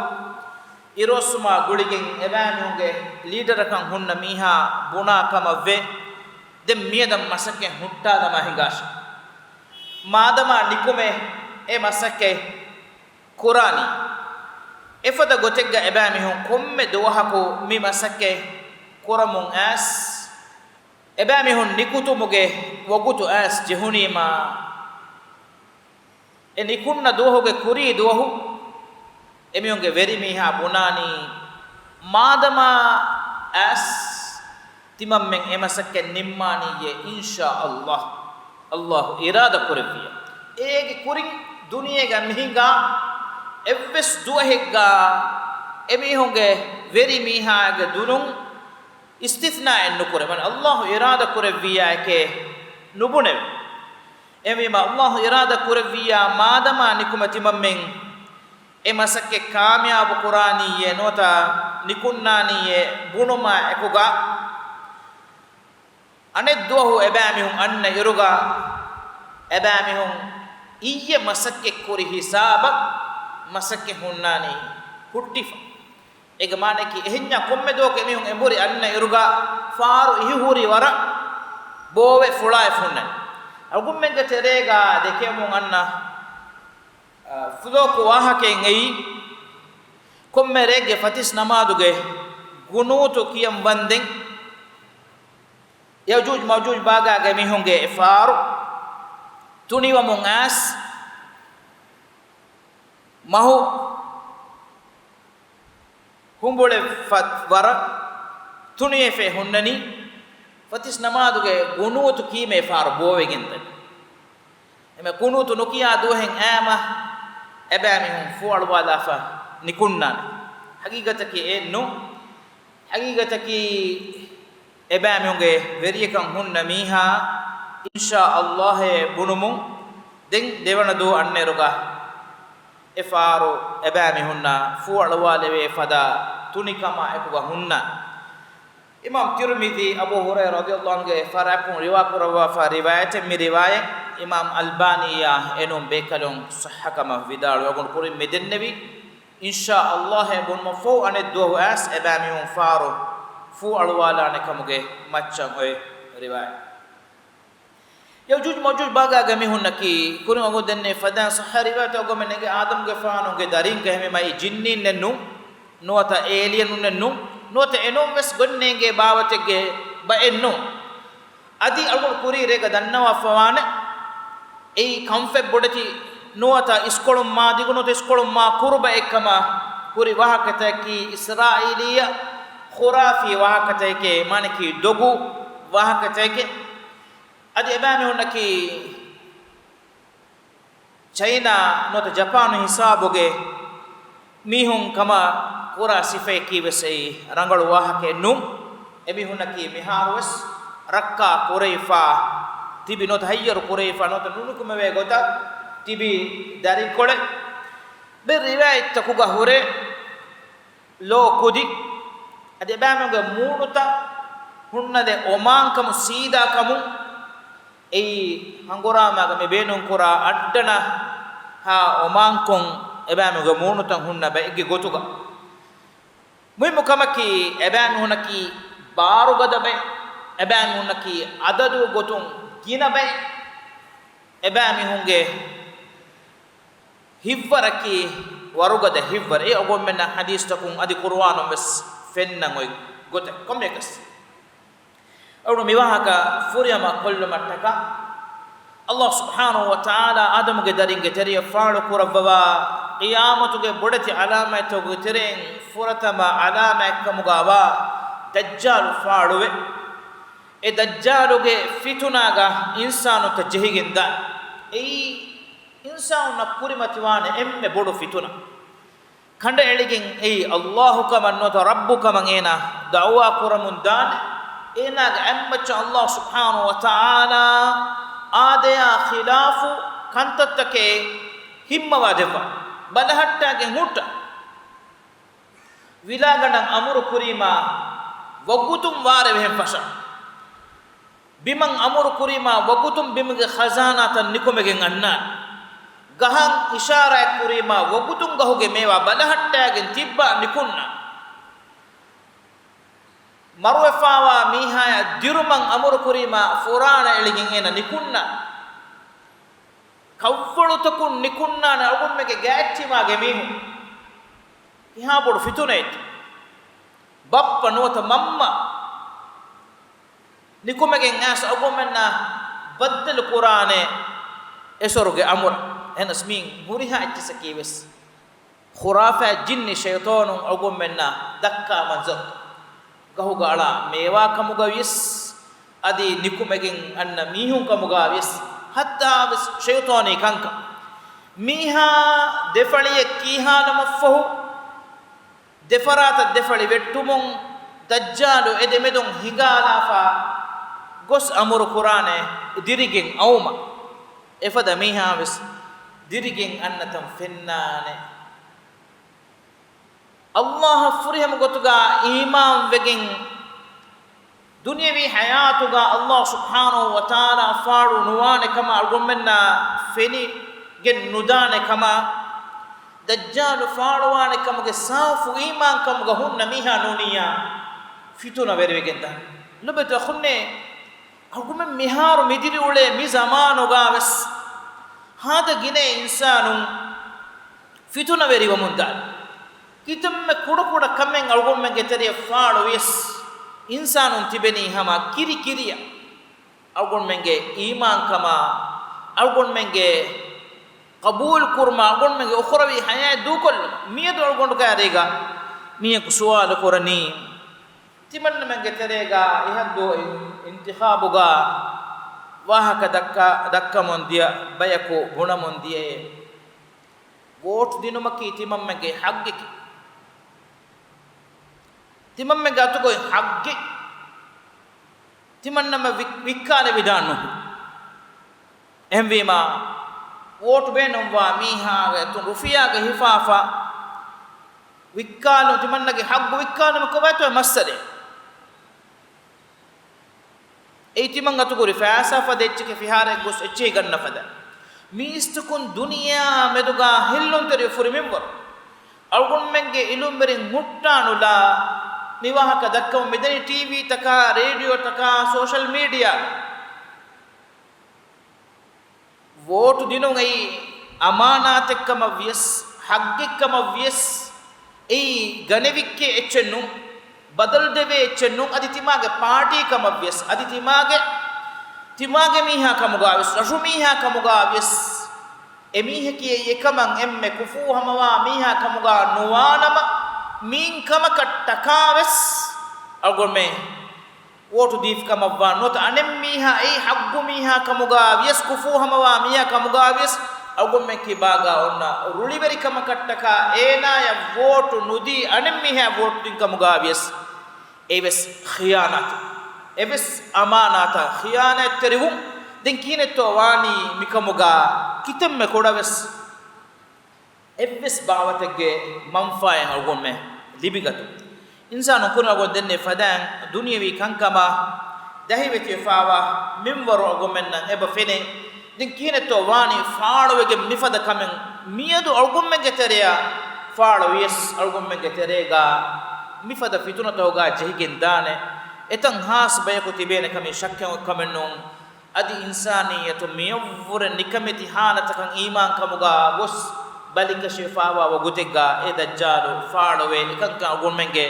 އިރުއޮއްސުމާ ގުޅިގެން އެބައިމީހުންގެ ލީޑަރަކަށް ހުންނަ މީހާ ބުނާ ކަމަށްވޭ، ދެން މިއަދަށް މަސައްކަތް ހުއްޓާލަމާ ހިނގާށޭ. މާދަމާ ނިކުމެ އެ މަސައްކަތް ކުރާނީ. އެފަދަ ގޮތެއްގަ އެބައިމީހުން ކޮންމެ ދުވަހަކު މި މަސައްކަތް ކުރަމުން އައިސް، އެބައިމީހުން ނިކުތުމުގެ ވަގުތު އައިސް ޖެހުނީމާ، އެ ނިކުންނަ ދުވަހުގެ ކުރީ ދުވަހު އެމީހުންގެ ވެރިމީހާ ބުނާނީ، މާދަމާ އައިސް ތިމަންމެން އެ މަސައްކަތް ނިންމާނީއޭ، އިންޝާ ﷲ، ﷲ އިރާދަ ކުރެއްވިއްޔާ. އޭގެ ކުރިން ދުނިޔޭގަ މިހިނގާ އެއްވެސް ދުވަހެއްގަ އެމީހުންގެ ވެރި މީހާގެ ދުލުން އިސްތިސްނާއެއް ނުކުރޭ. މާނަ، ﷲ އިރާދަ ކުރެއްވިއްޔާއެކޭ ނުބުނެވޭ. އެހެންވީމާ، ﷲ އިރާދަ ކުރެއްވިއްޔާ މާދަމާ ނިކުމެ ތިމަންމެން އެ މަސައްކަތް ކާމިޔާބު ކުރާނީއޭ ނުވަތަ ނިކުންނާނީއޭ ބުނުމާ އެކުގަ، އަނެއް ދުވަހު އެބައިމީހުން އަންނަ އިރުގަ، އެބައިމީހުން އިއްޔެ މަސައްކަތް ކުރި ހިސާބަށް މަސައްކަތް ހުންނާނީ ހުއްޓިފަ. އޭގެ މާނައަކީ، އެހެންޏާ ކޮންމެ ދުވަހަކު އެމީހުން އެނބުރި އަންނަ އިރުގަ ފާރު އިހު ހުރީ ވަރަށް ބޯވެ ފުޅާއެ ހުންނަނީ. އަޅުގަނޑުމެންގެ ތެރޭގަ ދެކެމުން އަންނަ، އަ، ފުލޯކު ވާހަކައެއް އެއީ، ކޮންމެ ރެއެއްގެ ފަތިސް ނަމާދުގެ ގުނޫތު ކިޔަން ވަންދެން، ޔައުޖޫޖް މައުޖޫޖް ބާގާގެ މީހުންގެ އެ ފާރު ތުނިވަމުން އައިސް، މަހު ހުނބުޅެ ފަ-، ވަރަށް ތުނިވެފައި ހުންނަނީ، ފަތިސް ނަމާދުގެ ގުނޫތު ކީމޭ ފާރު ބޯވެގެންދަނީ. އެމެ ގުނޫތު ނުކިޔާ ދުވަހެއް އައިމަ އެބައިމީހުން ފޫއަޅުވާލާފަ ނިކުންނާނެ. ހަގީގަތަކީ އެއެއް ނޫން. ހަގީގަތަކީ އެބައިމީހުންގެ ވެރިޔަކަން ހުންނަ މީހާ، އިންޝާ ﷲ އޭ ބުނުމުން، ދެން ދެވަނަ ދުވަހު އަންނައިރުގަ އެ ފާރު އެބައިމީހުންނަށް ފޫއަޅުވާލެވޭ ފަދަ ތުނިކަމާ އެކުގަ ހުންނަ. އިމާމް ތިރުމިޛީ އަބޫ ހުރައިރާ ރަޟިޔަﷲ ޢަންހުގެ ފަރާތުން ރިވާ ކުރައްވާފަ ރިވާޔަތެއް. މި ރިވާޔަތް އިމާމް އަލްބާނީއާ އެނޫން ބޭކަލުން ޞައްޙަކަމަށް ވިދާޅުވެ އަޅުގަނޑު ކުރިން މި ދެންނެވީ. އިންޝާ ﷲ އޭ ބުނުމަށްފަހު އަނެއް ދުވަހު އައިސް އެބައިމީހުން ފާރު ފޫއަޅުވާލާނެ ކަމުގެ މައްޗަށް އޮތް ރިވާޔަތް. ޔައުޖޫޖް މައުޖޫޖް ބާގާގެ މީހުންނަކީ، ކުރިން އަޅުގަނޑު ދެންނެވި ފަދައިން ޞައްޙަ ރިވާޔަތްތައް އަޅުގަނޑުމެން ނެގޭ އާދަމްގެފާނުގެ ދަރިން ކަހެމެ މައި ޖިންނީންނެއް ނޫން، ނުވަތަ އޭލިއަނުންނެއް ނޫން، ނުވަތަ އެނޫން ވެސް ގޮތް ނޭނގޭ ބާވަތެއްގެ ބައެއް ނޫން. އަދި އަޅުގަނޑު ކުރީ ރޭގަ ދަންނަވާފަވާނެ، އެއީ ކަންފަތް ބޮޑެތި ނުވަތަ އިސްކޮޅުން މާ ދިގު ނުވަތަ އިސްކޮޅުން މާ ކުރު ބައެއްކަމަށް ހުރި ވާހަކަތަކަކީ އިސްރާއީލީ ޚުރާފީ ވާހަކަތަކެކޭ، މާނައަކީ ދޮގު ވާހަކަތަކެކޭ. އަދި އެބައިމީހުންނަކީ ޗައިނާ ނުވަތަ ޖަޕާނު ހިސާބުގެ މީހުން ކަމަށް ކުރާ ސިފައަކީ ވެސް އެއީ ރަނގަޅު ވާހަކައެއް ނޫން. އެމީހުންނަކީ މިހާރު ވެސް ރައްކާ ކުރެވިފަ ތިބި ނުވަތަ ހައްޔަރު ކުރެވިފަ ނުވަތަ ނުނުކުމެވޭ ގޮތަށް ތިބި ދަރިކޮޅެއް. ބެއް ރިވާޔަތްތަކުގަ ހުރޭ ލޯ ކުދި. އަދި އެބައިމީހުންގެ މޫނުތައް ހުންނަދޭ އޮމާންކަމު ސީދާކަމު އެއީ ހަނގުރާމާގަ މި ބޭނުންކުރާ އައްޑަނަހާ އޮމާންކޮށް އެބައިމީހުންގެ މޫނުތައް ހުންނަ ބައެއްގެ ގޮތުގަ. މުހިއްމު ކަމަކީ، އެބައިމީހުންނަކީ ބާރުގަދަ ބައެއް، އެބައިމީހުންނަކީ އަދަދު ގޮތުން ގިނަ ބައެއް، އެބައިމީހުންގެ ހިތްވަރަކީ ވަރުގަދަ ހިތްވަރެއް. އެ އަޅުގަނޑުމެންނަށް ޙަދީޘްތަކުން އަދި ޤުރުއާނުން ވެސް ފެންނަން އޮތް ގޮތެއް. ކޮންމެއަކަސް އަޅުގަނޑު މިވާހަކަ ފުރިހަމަ ކޮށްލުމަށްޓަކާ، ﷲ ސުބްޙާނަހޫ ވަތަޢާލާ އާދަމުގެ ދަރިންގެ ތެރެޔަށް ފާޅު ކުރައްވަވާ، ޤިޔާމަތުގެ ބޮޑެތި ޢަލާމާތްތަކުގެ ތެރެއިން ފުރަތަމަ ޢަލާމާތްކަމުގަވާ ދައްޖާލު ފާޅުވެ، އެ ދައްޖާލުގެ ފިތުނާގަ އިންސާނުންތައް ޖެހިގެން ދާނެ. އެއީ އިންސާނުންނަށް ކުރިމަތިވާނެ އެންމެ ބޮޑު ފިތުނަ. ކަނޑައެޅިގެން އެއީ ﷲ ކަމަށް ނުވަތަ ރައްބު ކަމަށް އޭނާ ދަޢުވާ ކުރަމުން ދާނެ. އޭނާގެ އަތްމައްޗަށް ﷲ ސުބްޙާނަހޫ ވަތަޢާލާ އާދަޔާ ޚިލާފު ކަންތައްތަކެއް ހިންމަވާ ދެއްވާ، ބަލަހައްޓާގެން ހުއްޓާ. ވިލާގަނޑަށް އަމުރު ކުރީމާ ވަގުތުން ވާރޭ ވެހެން ފަށާ. ބިމަށް އަމުރު ކުރީމާ ވަގުތުން ބިމުގެ ޚަޒާނާތައް ނިކުމެގެން އަންނާނެ. ގަހަށް އިޝާރާތް ކުރީމާ ވަގުތުން ގަހުގެ މޭވާ ބަލަހައްޓާގެން ތިއްބާ ނިކުންނާނެ. މަރުވެފާވާ މީހާޔަށް ދިރުމަށް އަމުރު ކުރީމާ ފުރާނަ އެޅިގެން އޭނަ ނިކުންނާނެ. ކަށްވަޅުތަކުން ނިކުންނާނެ އަޅުގަނޑުމެންގެ ގާތްތިމާގެ މީހުން. ކިހާ ބޮޑު ފިތުނައެއްތަ؟ ބައްޕަ ނުވަތަ މަންމަ ނިކުމެގެން އައިސް އަޅުގަނޑުމެންނާ ބައްދަލު ކުރާނެ އެސޮރުގެ އަމުރަށް. އެހެނަސް މީން ހުރިހާ އެއްޗިއްސަކީ ވެސް ޚުރާފާތް ޖިންނި ޝައިޠާނުން އަޅުގަނޑުމެންނަށް ދައްކާ މަންޒަރުތައް. ގަހުގަ އަޅާ މޭވާ ކަމުގަ ވިޔަސް، އަދި ނިކުމެގެން އަންނަ މީހުން ކަމުގަ ވިޔަސް، ހައްދާ ވެސް ޝައިޠާނީ ކަންކަން. މީހާ ދެފަޅިއެއް ކީހާލުމަށްފަހު، ދެފަރާތަށް ދެފަޅި ވެއްޓުމުން، ދައްޖާލު އެދެމެދުން ހިނގާލާފަ ގޮސް އަމުރު ކުރާނެ ދިރިގެން އައުމަށް. އެފަދަ މީހާ ވެސް ދިރިގެން އަންނަތަން ފެންނާނެ. ﷲ އަށް ފުރިހަމަ ގޮތުގަ އީމާންވެގެން، ދުނިޔަވީ ޙަޔާތުގަ ﷲ ސުބްޙާނަހޫ ވަތަޢާލާ ފާޅު ނުވާނެ ކަމަށް އަޅުގަނޑުމެންނަށް ފެނިގެން ނުދާނެ ކަމަށް، ދައްޖާލު ފާޅުވާނެ ކަމުގެ ސާފު އީމާންކަމުގަ ހުންނަ މީހާ ނޫނިއްޔާ ފިތުނަވެރިވެގެންދާނެ. ލޮބުވެތި އަޚުންނޭ، އަޅުގަނޑުމެން މިހާރު މިދިރިއުޅޭ މި ޒަމާނުގަ ވެސް ހާދަ ގިނަ އިންސާނުން ފިތުނަވެރިވަމުންދާނެ. ކިތަންމެ ކުޑަކުޑަ ކަމެއް އަޅުގަނޑުމެންގެ ތެރެއަށް ފާޅުވިޔަސް، އިންސާނުން ތިބެނީ ހަމަ ކިރިކިރިއަށް. އަޅުގަނޑުމެންގެ އީމާންކަމާ، އަޅުގަނޑުމެންގެ ޤަބޫލުކުރުމާ، އަޅުގަނޑުމެންގެ އުޚްރަވީ ޙަޔާތް ދޫކޮށްލުމަށް. މިއަދު އަޅުގަނޑު ކާރީގަ މީހަކު ސުވާލު ކުރަނީ، ތިމަންނަމެންގެ ތެރޭގަ އިހަށްދުވަހު އިންތިޚާބުގަ ވާހަކަ ދައްކާ، ދައްކަމުން ދިޔަ ބަޔަކު ބުނަމުން ދިޔައޭ، ވޯޓް ދިނުމަކީ ތިމަންމެންގެ ޙައްޤެކޭ. ތިމަންމެންގެ އަތުގައި ޙައްޤެއް. ތިމަންނަމެން ވި-، ވިއްކާލެވިދާން ނުހު. އެހެންވީމާ، ވޯޓް ބޭނުންވާ މީހާގެ އަތުން ރުފިޔާގެ ހިފާފަ ވިއްކާލުން، ތިމަންނަގެ ޙައްޤު ވިއްކާލުމަށް ކޮބާތޯ މައްސަލައެއް؟ އެއީ ތިމަން އަތުގައި ފައިސާ ފަދަ އެއްޗެކޭ، ފިހާރައެއް ގޮސް އެއްޗެހި ގަންނަ ފަދަ. މީސްތަކުން ދުނިޔެއާ މެދުގަ ހެއްލުންތެރި ފުރި މިންވަރު. އަޅުގަނޑުމެންގެ އިލުމްވެރިން ހުއްޓާނުލާ މި ވާހަކަ ދައްކަމުން މިދަނީ ޓީވީތަކާ، ރޭޑިއޯތަކާ، ސޯޝަލް މީޑިއާ. ވޯޓު ދިނުން އެއީ އަމާނާތެއްކަމަށް ވިޔަސް، ޙައްޤެއްކަމަށް ވިޔަސް، އެއީ ގަނެވިއްކޭ އެއްޗެއް ނޫން، ބަދަލުދެވޭ އެއްޗެއް ނޫން، އަދި ތިމާގެ ޕާޓީކަމަށް ވިޔަސް، އަދި ތިމާގެ، ތިމާގެ މީހާ ކަމުގަ ވިޔަސް، ރަށު މީހާ ކަމުގަ ވިޔަސް، އެމީހަކީ އެކަމަށް އެންމެ ކުފޫ ހަމަވާ މީހާ ކަމުގަ ނުވާނަމަ، މީން ކަމަކަށްޓަކާ ވެސް އަޅުގަނޑުމެން ވޯޓު ދީފި ކަމަށްވާން ނުވަތަ އަނެއް މީހާ އެއީ ޙައްޤު މީހާ ކަމުގަ ވިޔަސް، ކުފޫ ހަމަވާ މީހާ ކަމުގަ ވިޔަސް، އަޅުގަނޑުމެން ކިބާގަ އޮންނަ ރުޅިވެރިކަމަކަށްޓަކާ އޭނާޔަށް ވޯޓު ނުދީ އަނެއް މީހާޔަށް ވޯޓު ދިން ކަމުގަ ވިޔަސް، އެވެސް ޚިޔާނާތެއް، އެވެސް އަމާނާތަށް ޚިޔާނާތްތެރިވުން. ދެން ކިހިނެއްތޯ ވާނީ މިކަމުގަ ކިތަންމެ ކުޑަވެސް އެއްވެސް ބާވަތެއްގެ މަންފާއެއް އަޅުގަނޑުމެން ލިބިގަތު. އިންސާނުން ކުރިން އަޅުގަނޑު ދެންނެވި ފަދައިން ދުނިޔެވީ ކަންކަމާ ދަހިވެތިވެފާވާ މިންވަރު އަޅުގަނޑުމެންނަށް އެބަ ފެނޭ. ދެން ކިހިނެއްތޯ ވާނީ ފާޅުވެގެން މިފަދަ ކަމެއް މިއަދު އަޅުގަނޑުމެންގެ ތެރެއަށް ފާޅުވިޔަސް، އަޅުގަނޑުމެންގެ ތެރޭގަ މިފަދަ ފިތުނަތަކުގަ ޖެހިގެން ދާނެ. އެތަން ހާސް ބަޔަކު ތިބޭނެ ކަމީ ޝައްކެއް ކަމެއް ނޫން. އަދި އިންސާނިއްޔަތު މިއަށްވުރެ ނިކަމެތި ހާލަތަކަށް އީމާންކަމުގަ ގޮސް ބަލިކަށިވެފާވާ ވަގުތެއްގަ އެ ދައްޖާލު ފާޅުވެ އެކަންކަން އަޅުގަނޑުމެންގެ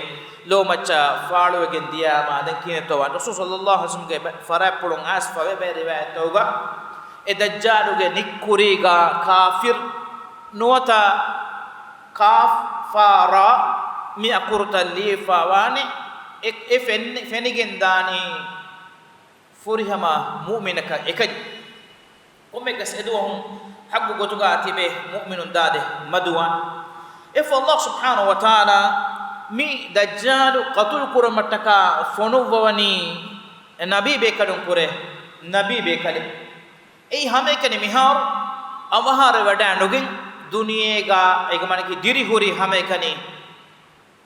ލޯމައްޗަށް ފާޅުވެގެން ދިޔާމާ ދެން ކިހިނެއްތޯ ވާން. ރަސޫލު ޞައްލައްލާހު ޢަލައިހި ވަސައްލަމްގެ ފަރާތްޕުޅުން އައިސްފަވޭ ބައެއް ރިވާޔަތްތަކުގަ އެ ދައްޖާލުގެ ނިއްކުރީގަ ކާފިރު ނުވަތަ ކާފް ފާ ރާ މި އަކުރުތައް ލިޔެފާވާނެ އެ، އެ ފެން-، ފެނިގެން ދާނީ ފުރިހަމަ މުއުމިނަކަށް އެކަން. ކޮންމެއަކަސް އެދުވަހު ޙައްޤު ގޮތުގަ ތިބެ މުއުމިނުން ދާދެ މަދުވާން. އެފަ ﷲ ސުބްޙާނަހޫ ވަތަޢާލާ މި ދައްޖާލު ޤަތުލު ކުރުމަށްޓަކާ ފޮނުއްވަވަނީ ނަބީ ބޭކަލުން ކުރެ ނަބީ ބޭކަލެއް. އެއީ ހަމައެކަނި މިހާރު އަވަހާރަވެވަޑައިނުގެން ދުނިޔޭގަ އޭގެ މާނައަކީ ދިރިހުރި ހަމައެކަނި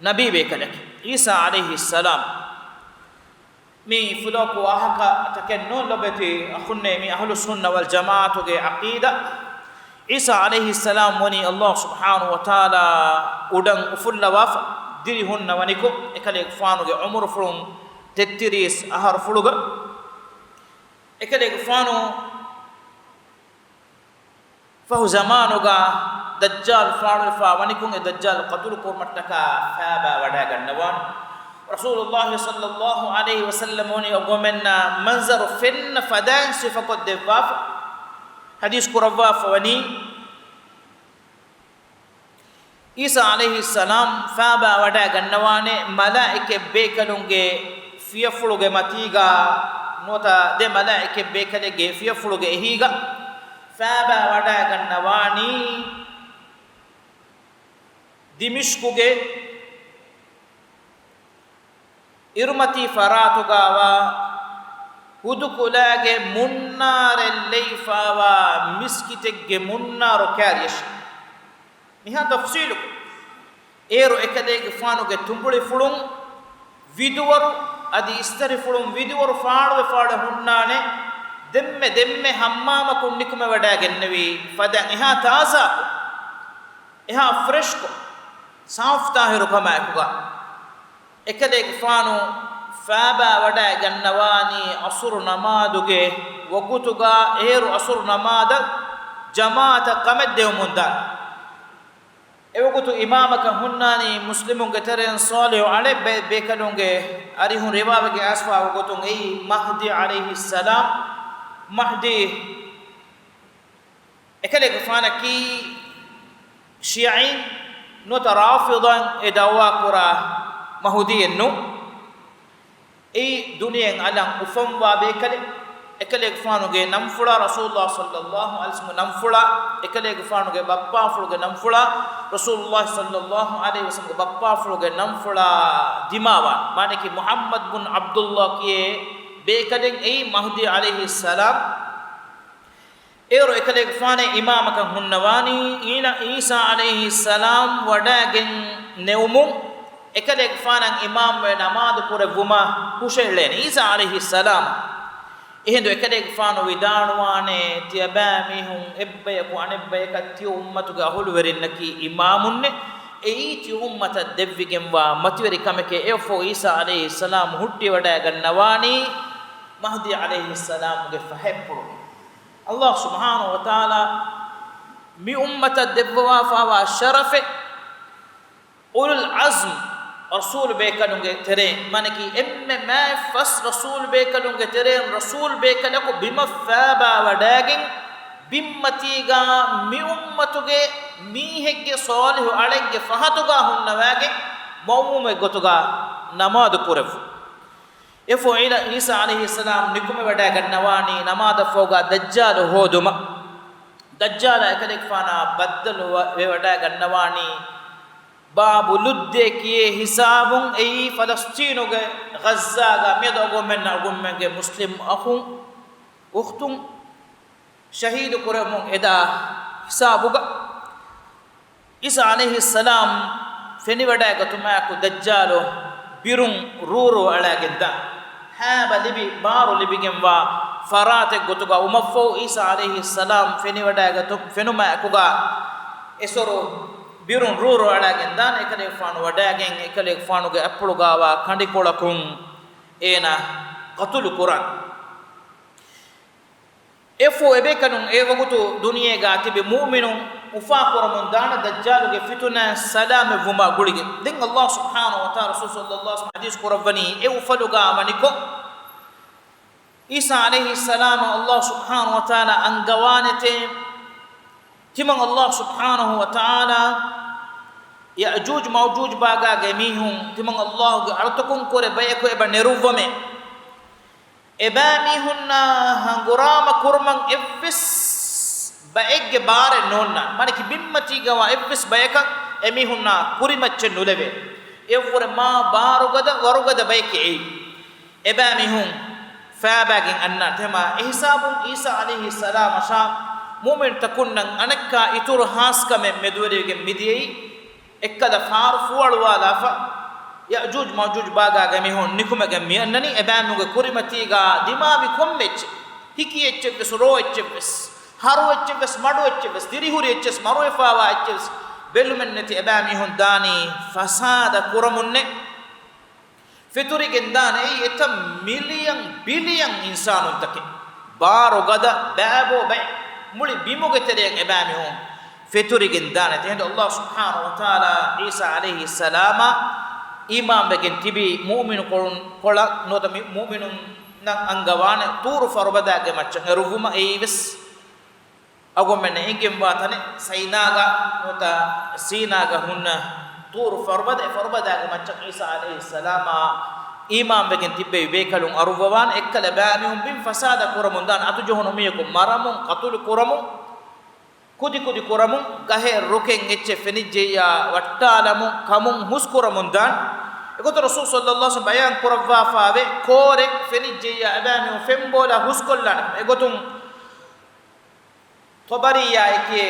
ނަބީ ބޭކަލަކީ ޢީސާ ޢަލައިހިއްސަލާމް. މި ފުލޯކު ވާހަކަ ތަކެއް ނޫން ލޮބެތި އަޚުންނޭ، މި އަހުލުއްސުންނަ ވަލްޖަމާޢަތުގެ ޢަޤީދާ. ޢީސާ ޢަލައިހިއްސަލާމް ވަނީ ﷲ ސުބްޙާނަހޫ ވަތަޢާލާ އުޑަން އުފުއްލަވާފަ ދިރި ހުންނަވަނިކޮށް، އެކަލޭގެފާނުގެ ޢުމުރުފުޅުން ތެއްތިރީސް އަހަރުފުޅުގަ. އެކަލޭގެފާނު ފަހު ޒަމާނުގަ ދައްޖާލު ފާޅުވެފާ ވަނިކޮށް، އެ ދައްޖާލު ޤަތުލު ކުރުމަށްޓަކާ ފައިބާ ވަޑައިގަންނަވާނެ. ރަސޫލުﷲ ޞައްލަﷲ ޢަލައިހި ވަސައްލަމް ވަނީ އެގޮމެންނަށް މަންޒަރު ފެންނަ ފަދައިން ސިފަކޮށްދެއްވާފަ. ޙަދީޘް ކުރައްވާފަ ވަނީ، ޢީސާ ޢަލައިހިއްސަލާމް ފައިބާ ވަޑައިގަންނަވާނެ މަލާއިކަތް ބޭކަލުންގެ ފިޔަފުޅުގެ މަތީގަ، ނުވަތަ ދެ މަލާއިކަތް ބޭކަލެއްގެ ފިޔަފުޅުގެ އެހީގަ ފައިބާ ވަޑައިގަންނަވާނީ ދިމިޝްޤުގެ އިރުމަތީ ފަރާތުގަވާ ހުދުކުލާގެ މުންނާރެއް ލެއިފާވާ މިސްކިތެއްގެ މުންނާރު ކާރިޔަށް. މިހާ ތަފްޞީލު. އޭރު އެކަލޭގެފާނުގެ ތުނބުޅިފުޅުން ވިދުވަރު، އަދި އިސްތަށިފުޅުން ވިދުވަރު ފާޅުވެ ފާޅުވެ ހުންނާނެ. ދެންމެ ދެންމެ ހައްމާމަކުން ނިކުމެވަޑައިގެންނެވީ ފަދަ އެހާ ތާޒާކޮށް، އެހާ ފްރެޝްކޮށް، ސާފުތާހިރު ކަމާއެކުގަ. އެކަލޭގެފާނު ފައިބާ ވަޑައިގަންނަވާނީ ޢަޞުރު ނަމާދުގެ ވަގުތުގަ، އޭރު ޢަޞުރު ނަމާދަށް ޖަމާޢަތަށް ކަމެއް ދެވެމުންދާނެ. އެވަގުތު އިމާމަކަށް ހުންނާނީ މުސްލިމުންގެ ތެރެއިން ޞާލިޙު ޢަޅެއް ބޭ-، ބޭކަލުންގެ އަރިހުން ރިވާވެގެން އައިސްފާވާ ގޮތުން އެއީ މަހްދީ ޢަލައިހިއްސަލާމް. މަހްދީ އެކަލޭގެފާނަކީ ޝިޔަޢީން ނުވަތަ ރާފިޟައިން އެ ދަޢުވާކުރާ މަހުދީއެއް ނޫން. އެއީ ދުނިޔެއިން އަލަށް އުފަންވާ ބޭކަލެއް. އެކަލޭގެފާނުގެ ނަންފުޅާ ރަސޫލުﷲ ޞައްލަﷲ ޢަލައިހި ވަސައްލަމްގެ ނަންފުޅާ، އެކަލޭގެފާނުގެ ބައްޕާފުޅުގެ ނަންފުޅާ ރަސޫލުﷲ ޞައްލަﷲ ޢަލައިހި ވަސައްލަމްގެ ބައްޕާފުޅުގެ ނަންފުޅާ ދިމާވާން. މާނައަކީ މުޙައްމަދު ބުން ޢަބްދުﷲ ކިޔޭ ބޭކަލެއް އެއީ މަހްދީ ޢަލައިހިއްސަލާމް. އޭރު އެކަލޭގެފާނެއް އިމާމަކަށް ހުންނަވާނީ، އީނަ ޢީސާ ޢަލައިހިއްސަލާމް ވަޑައިގެން ނެވުމުން އެކަލޭގެފާނަށް އިމާމުވެ ނަމާދު ކުރެއްވުމަށް ހުށައެޅޭނެ. ޢީސާ ޢަލައިހިއްސަލާމް. އެހިނދު އެކަލޭގެފާނު ވިދާޅުވާނެ، ތިޔަބައިމީހުން އެއްބަޔަކު އަނެއްބަޔަކަށް ތިޔަ އުއްމަތުގެ އަހުލުވެރިންނަކީ އިމާމުންނޭ. އެއީ ތިޔަ އުއްމަތަށް ދެއްވިގެންވާ މަތިވެރި ކަމެކޭ. އެއަށްފަހު ޢީސާ ޢަލައިހިއްސަލާމް ހުއްޓިވަޑައިގަންނަވާނީ މަހްދީ ޢަލައިހިއްސަލާމްގެ ފަހަތްޕުޅުގަ. ﷲ ސުބްޙާނަހޫ ވަތަޢާލާ މި އުއްމަތަށް ދެއްވަވާފާވާ ޝަރަފެއް، އުލުލް ޢަޒްމް ރަސޫލު ބޭކަލުންގެ ތެރެއިން، މާނައަކީ އެންމެ މާތް ފަސް ރަސޫލު ބޭކަލުންގެ ތެރެއިން ރަސޫލު ބޭކަލަކު ބިމަށް ފައިބާވަޑައިގެން، ބިންމަތީގަ މި އުއްމަތުގެ މީހެއްގެ ޞާލިޙު އަޅެއްގެ ފަހަތުގަ ހުންނަވައިގެން، މައުމޫމެއް ގޮތުގަ ނަމާދު ކުރެއްވުން. އެއަށްފަހު ޢީސާ ޢަލައިހިއްސަލާމް ނިކުމެވަޑައިގަންނަވާނީ ނަމާދަށްފަހުގަ ދައްޖާލު ހޯދުމަށް. ދައްޖާލާ އެކަލޭގެފާނާ ބައްދަލު ވެވަޑައިގަންނަވާނީ ބާބު ލުއްދޭ ކިޔޭ ހިސާބުން. އެއީ ފަލަސްޠީނުގެ ޣައްޒާގަ މިއަދު އަޅުގަނޑުމެންނަށް އަޅުގަނޑުމެންގެ މުސްލިމް އަޚުން އުޚްތުން ޝަހީދު ކުރެވެމުން އެދާ ހިސާބުގަ، ޢީސާ ޢަލައިހިއްސަލާމް ފެނިވަޑައިގަތުމާއެކު ދައްޖާލު ބިރުން ރޫރޫ އަޅައިގެން ދާނެ. ހައިބަ ލިބި، ބާރު ލިބިގެންވާ ފަރާތެއް ގޮތުގަ ވުމަށްފަހު، ޢީސާ ޢަލައިހިއްސަލާމް ފެނިވަޑައިގަތު ފެނުމާއެކުގަ އެސޮރު ބިރުން ރޫރޫ އަޅައިގެން ދާނެ. އެކަލޭގެފާނު ވަޑައިގެން، އެކަލޭގެފާނުގެ އަތްޕުޅުގަވާ ކަނޑިކޮޅަކުން އޭނާ ޤަތުލު ކުރަން. އެއަށްފަހު އެބޭކަލުން އެވަގުތު ދުނިޔޭގަ ތިބި މުއުމިނުން އުފާކުރަމުން ދާނެ ދައްޖާލުގެ ފިތުނައިން ސަލާމަތްވުމާ ގުޅިގެން. ދެން ﷲ ސުބްޙާނަހޫ ވަތަޢާލާ ރަސޫލު ޞައްލަﷲ ޢަލައިހި ވަސައްލަމް ޙަދީޘް ކުރައްވަނީ، އެ އުފަލުގަ ވަނިކޮށް، ޢީސާ ޢަލައިހިއްސަލާމަށް ﷲ ސުބްޙާނަހޫ ވަތަޢާލާ އަންގަވާނެތޭ، ތިމަން ﷲ ސުބްޙާނަހޫ ވަތަޢާލާ ޔައުޖޫޖު މައުޖޫޖު ބާގާގެ މީހުން ތިމަން ﷲ ގެ އަޅުތަކުން ކުރެ ބަޔަކު އެބަ ނެރުއްވަމޭ. އެބައިމީހުންނާ ހަނގުރާމަ ކުރުމަށް އެއްވެސް ބައެއްގެ ބާރެއް ނޯންނާނެ. މާނައަކީ ބިންމަތީގަވާ އެއްވެސް ބަޔަކަށް އެމީހުންނާ ކުރިމައްޗެއް ނުލެވޭ. އެއަށްވުރެ މާ ބާރުގަދަ، ވަރުގަދަ ބަޔެކޭ އެއީ. އެބައިމީހުން ފައިބާގެން އަންނާނެ. ތެމާ އެހިސާބުން ޢީސާ ޢަލައިހިއްސަލާމަށާ މުއުމިންތަކުންނަށް އަނެއްކާ އިތުރު ހާސްކަމެއް މެދުވެރިވެގެން މިދިޔައީ. އެއްކަލަ ފާރު ފޫއަޅުވާލާފަ، ޔައުޖޫޖު މައުޖޫޖު ބާގާގެ މީހުން ނިކުމެގެން މިއަންނަނީ. އެބައިމީހުންގެ ކުރިމަތީގަ ދިމާވި ކޮންމެ އެއްޗެއް، ހިކި އެއްޗެއްވެސް، ރޯ އެއްޗެއްވެސް، ހަރު އެއްޗެއްވެސް، މަޑު އެއްޗެއްވެސް، ދިރިހުރި އެއްޗެއްވެސް، މަރުވެފާވާ އެއްޗެއްވެސް ބެލުމެއް ނެތި އެބައިމީހުން ދާނީ ފަސާދަ ކުރަމުންނޭ. ފެތުރިގެން ދާނެ އެއީ އެތައް މިލިއަން ބިލިއަން އިންސާނުންތަކެއް. ބާރުގަދަ ބައިބޯ ބައެއް. މުޅި ބިމުގެ ތެރެއަށް އެބައިމީހުން ފެތުރިގެން ދާނެތެ. އެހިނދު ﷲ ސުބްޙާނަހޫ ވަތަޢާލާ ޢީސާ ޢަލައިހިއްސަލާމާ އީމާންވެގެން ތިބި މުއުމިނު ކޮޅުން، ކޮޅަށް ނުވަތަ މި މުއުމިނުންނަށް އަންގަވާނެ ޠޫރު ފަރުބަދާގެ މައްޗަށް އެރުއްވުމަށް. އެއީވެސް އަޅުގަނޑުމެންނަށް އެނގެންވާ ތަނެއް ސައިނާގަ ނުވަތަ ސީނާގަ ހުންނަ ޠޫރު ފަރުބަދަ. އެ ފަރުބަދާގެ މައްޗަށް ޢީސާ ޢަލައިހިއްސަލާމާ އީމާންވެގެން ތިއްބެވި ބޭކަލުން އަރުއްވަވާނެ. އެއްކަލަ ބައިމީހުން ބިން ފަސާދަ ކުރަމުން ދާނެ، އަތުޖަހުނު މީހަކު މަރަމުން، ޤަތުލު ކުރަމުން، ކުދިކުދި ކުރަމުން، ގަހެއް ރުކެއް އެއްޗެއް ފެނިއްޖެއްޔާ ވައްޓާލަމުން، ކަމުން ހުސްކުރަމުން ދާން. އެގޮތަށް ރަސޫލު ޞައްލައްލާހު ޢަލައިހި ވަސައްލަމަ ބަޔާން ކުރައްވާފާވޭ، ކޯރެއް ފެނިއްޖެއްޔާ އެބައިމީހުން ފެންބޯލާ ހުސްކޮށްލާނެ. އެގޮތުން ޠަބަރީއާއެކޭ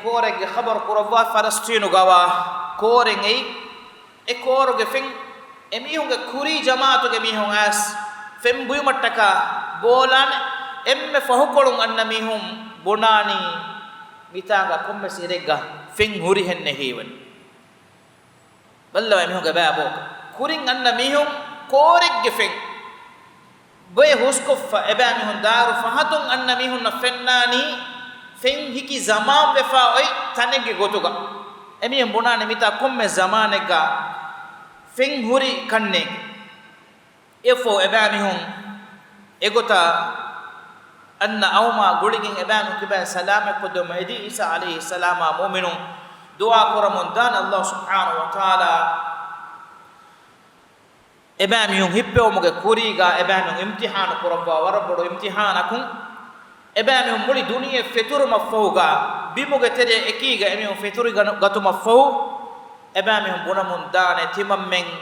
ކޯރެއްގެ ޚަބަރު ކުރައްވާ، ފަލަސްޠީނުގަވާ ކޯރެއް އެއީ. އެ ކޯރުގެ ފެން އެމީހުންގެ ކުރީ ޖަމާޢަތުގެ މީހުން އައިސް ފެން ބުއިމަށްޓަކާ ބޯލާނެ. އެންމެ ފަހުކޮޅުން އަންނަ މީހުން ބުނާނީ މިތާނގަ ކޮންމެސް އިރެއްގަ ފެން ހުރިހެން ނެހީވަނީ. ބައްލަވާ މީހުންގެ ބައި ބޯކަ. ކުރިން އަންނަ މީހުން ކޯރެއްގެ ފެން ބޮއެ ހުސްކޮށްފަ އެބައިމީހުން ދާއިރު ފަހަތުން އަންނަ މީހުންނަށް ފެންނާނީ ފެން ހިކި ޒަމާން ވެފާ އޮތް ތަނެއްގެ ގޮތުގަ. އެމީހުން ބުނާނެ މިތާ ކޮންމެ ޒަމާނެއްގަ ފެން ހުރި ކަންނޭނގެ. އެއަށްފަހު އެބައިމީހުން އެގޮތަށް އަންނަ އައުމާ ގުޅިގެން އެބައިމީހުން ކިބައިން ސަލާމަތްކޮށްދެވުމަށް އެދި، ޢީސާ ޢަލައިހިއްސަލާމާ މުއުމިނުން ދުޢާ ކުރަމުން ދާން. ﷲ ސުބްޙާނަހޫ ވަތަޢާލާ އެބައިމީހުން ހިއްޕެވުމުގެ ކުރީގަ އެބައިމީހުން އިމްތިޙާނު ކުރައްވާ ވަރަށް ބޮޑު އިމްތިޙާނަކުން، އެބައިމީހުން މުޅި ދުނިޔެ ފެތުރުމަށްފަހުގަ ބިމުގެ ތެރެއަށް އެކީގަ އެމީހުން ފެތުރިގަނު-، ގަތުމަށްފަހު، އެބައިމީހުން ބުނަމުން ދާނެ ތިމަންމެން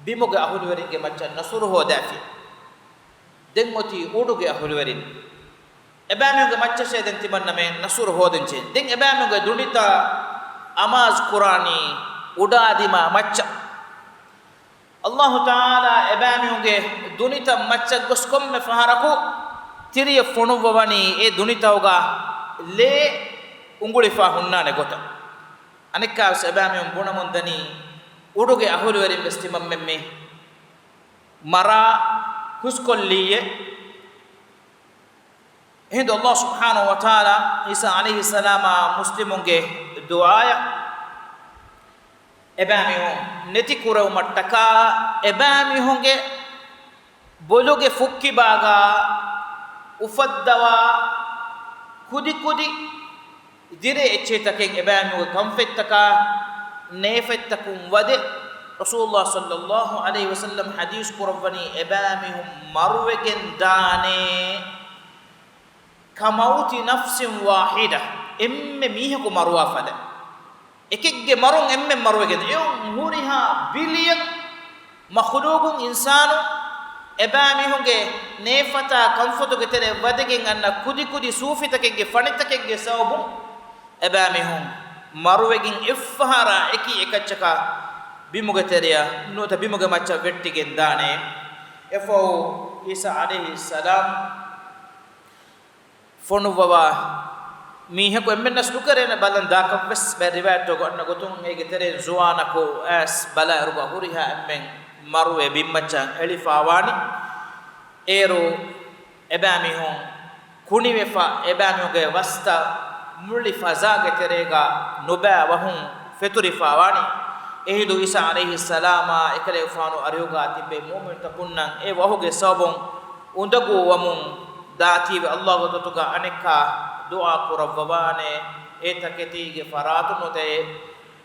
ބިމުގެ އަހުލުވެރިންގެ މައްޗަށް ނަޞްރު ހޯދާފި. ދެން އޮތީ އުޑުގެ އަހުލުވެރިން. އެބައިމީހުންގެ މައްޗަށޭ ދެން ތިމަންނަމެން ނަޞްރު ހޯދަންޖެހޭ. ދެން އެބައިމީހުންގެ ދުނިތައް އަމާޒު ކުރާނީ އުޑާ ދިމާ މައްޗަށް. ﷲ ތަޢާލާ އެބައިމީހުންގެ ދުނިތައް މައްޗަށް ގޮސް ކޮންމެ ފަހަރަކު ތިރިއަށް ފޮނުއްވަވަނީ އެ ދުނިތަކުގަ ލޭ އުނގުޅިފާ ހުންނާނެ ގޮތަށް. އަނެއްކާވެސް އެބައިމީހުން ބުނަމުންދަނީ އުޑުގެ އަހުލުވެރިން ވެސް ތިމަންމެން މި މަރާ ހުސްކޮށްލީއޭ. އެހިނދު ﷲ ސުބްޙާނަހޫ ވަތަޢާލާ ޢީސާ ޢަލައިހިއްސަލާމާ މުސްލިމުންގެ ދުޢާއަށް އެބައިމީހުން ނެތި ކުރެވުމަށްޓަކާ، އެބައިމީހުންގެ ބޮލުގެ ފުއްކިބާގާ އުފައްދަވާ ކުދިކުދި ދިރޭ އެއްޗެހިތަކެއް އެބައިމީހުންގެ ކަންފަތްތަކާ ނޭފަތްތަކުން ވަދެ، ރަސޫލުﷲ ޞައްލައްލާހު ޢަލައިހި ވަސައްލަމަ ޙަދީޘް ކުރައްވަނީ އެބައިމީހުން މަރުވެގެން ދާނޭ. ކަމައުތި ނަފްސިން ވާޙިދަ، އެންމެ މީހަކު މަރުވާ ފަދަ. އެކެއްގެ މަރުން އެންމެން މަރުވެގެން. އެއުން ހުރިހާ ބިލިއަން މަޚުލޫގުން އިންސާނު އެބައިމީހުންގެ ނޭފަތާ ކަންފަތުގެ ތެރެ ވަދެގެން އަންނަ ކުދިކުދި ސޫފިތަކެއްގެ ފަނިތަކެއްގެ ސަބަބުން އެބައިމީހުން މަރުވެގެން އެއްފަހަރާ އެކި އެކައްޗަކާ ބިމުގެ ތެރެއަށް ނުވަތަ ބިމުގެ މައްޗަށް ވެއްޓިގެން ދާނެ. އެފަހު ޢީސާ ޢަލައިހިއްސަލާމް ފޮނުއްވަވާ މީހަކު އެންމެންނަސް ނުކެރޭނެ ބަލަން ދާކަށްވެސް ބައެއް ރިވާޔަތްތަކުގަ އަންނަ ގޮތުން އޭގެ ތެރެއިން ޒުވާނަކު އައިސް ބަލާއިރުގަ ހުރިހާ އެންމެން މަރުވެ ބިންމައްޗަށް އެޅިފާވާނެ. އޭރު އެބައިމީހުން ކުނިވެފަ، އެބައިމީހުންގެ ވަސްތައް މުޅި ފަޒާގެ ތެރޭގަ ނުބައި ވަހުން ފެތުރިފާވާނެ. އެހިނދު ޢީސާ ޢަލައިހިއްސަލާމާ އެކަލޭގެފާނު އަރިހުގަ ތިއްބެވި މުއުމިނުތަކުންނަށް އެ ވަހުގެ ސަބަބުން އުނދަގޫވަމުން ދާތީވެ، ﷲ ގޮތުގަ އަނެއްކާ ދުޢާ ކުރައްވަވާނެ، އެ ތަކެތީގެ ފަރާތުން ނުވަތަ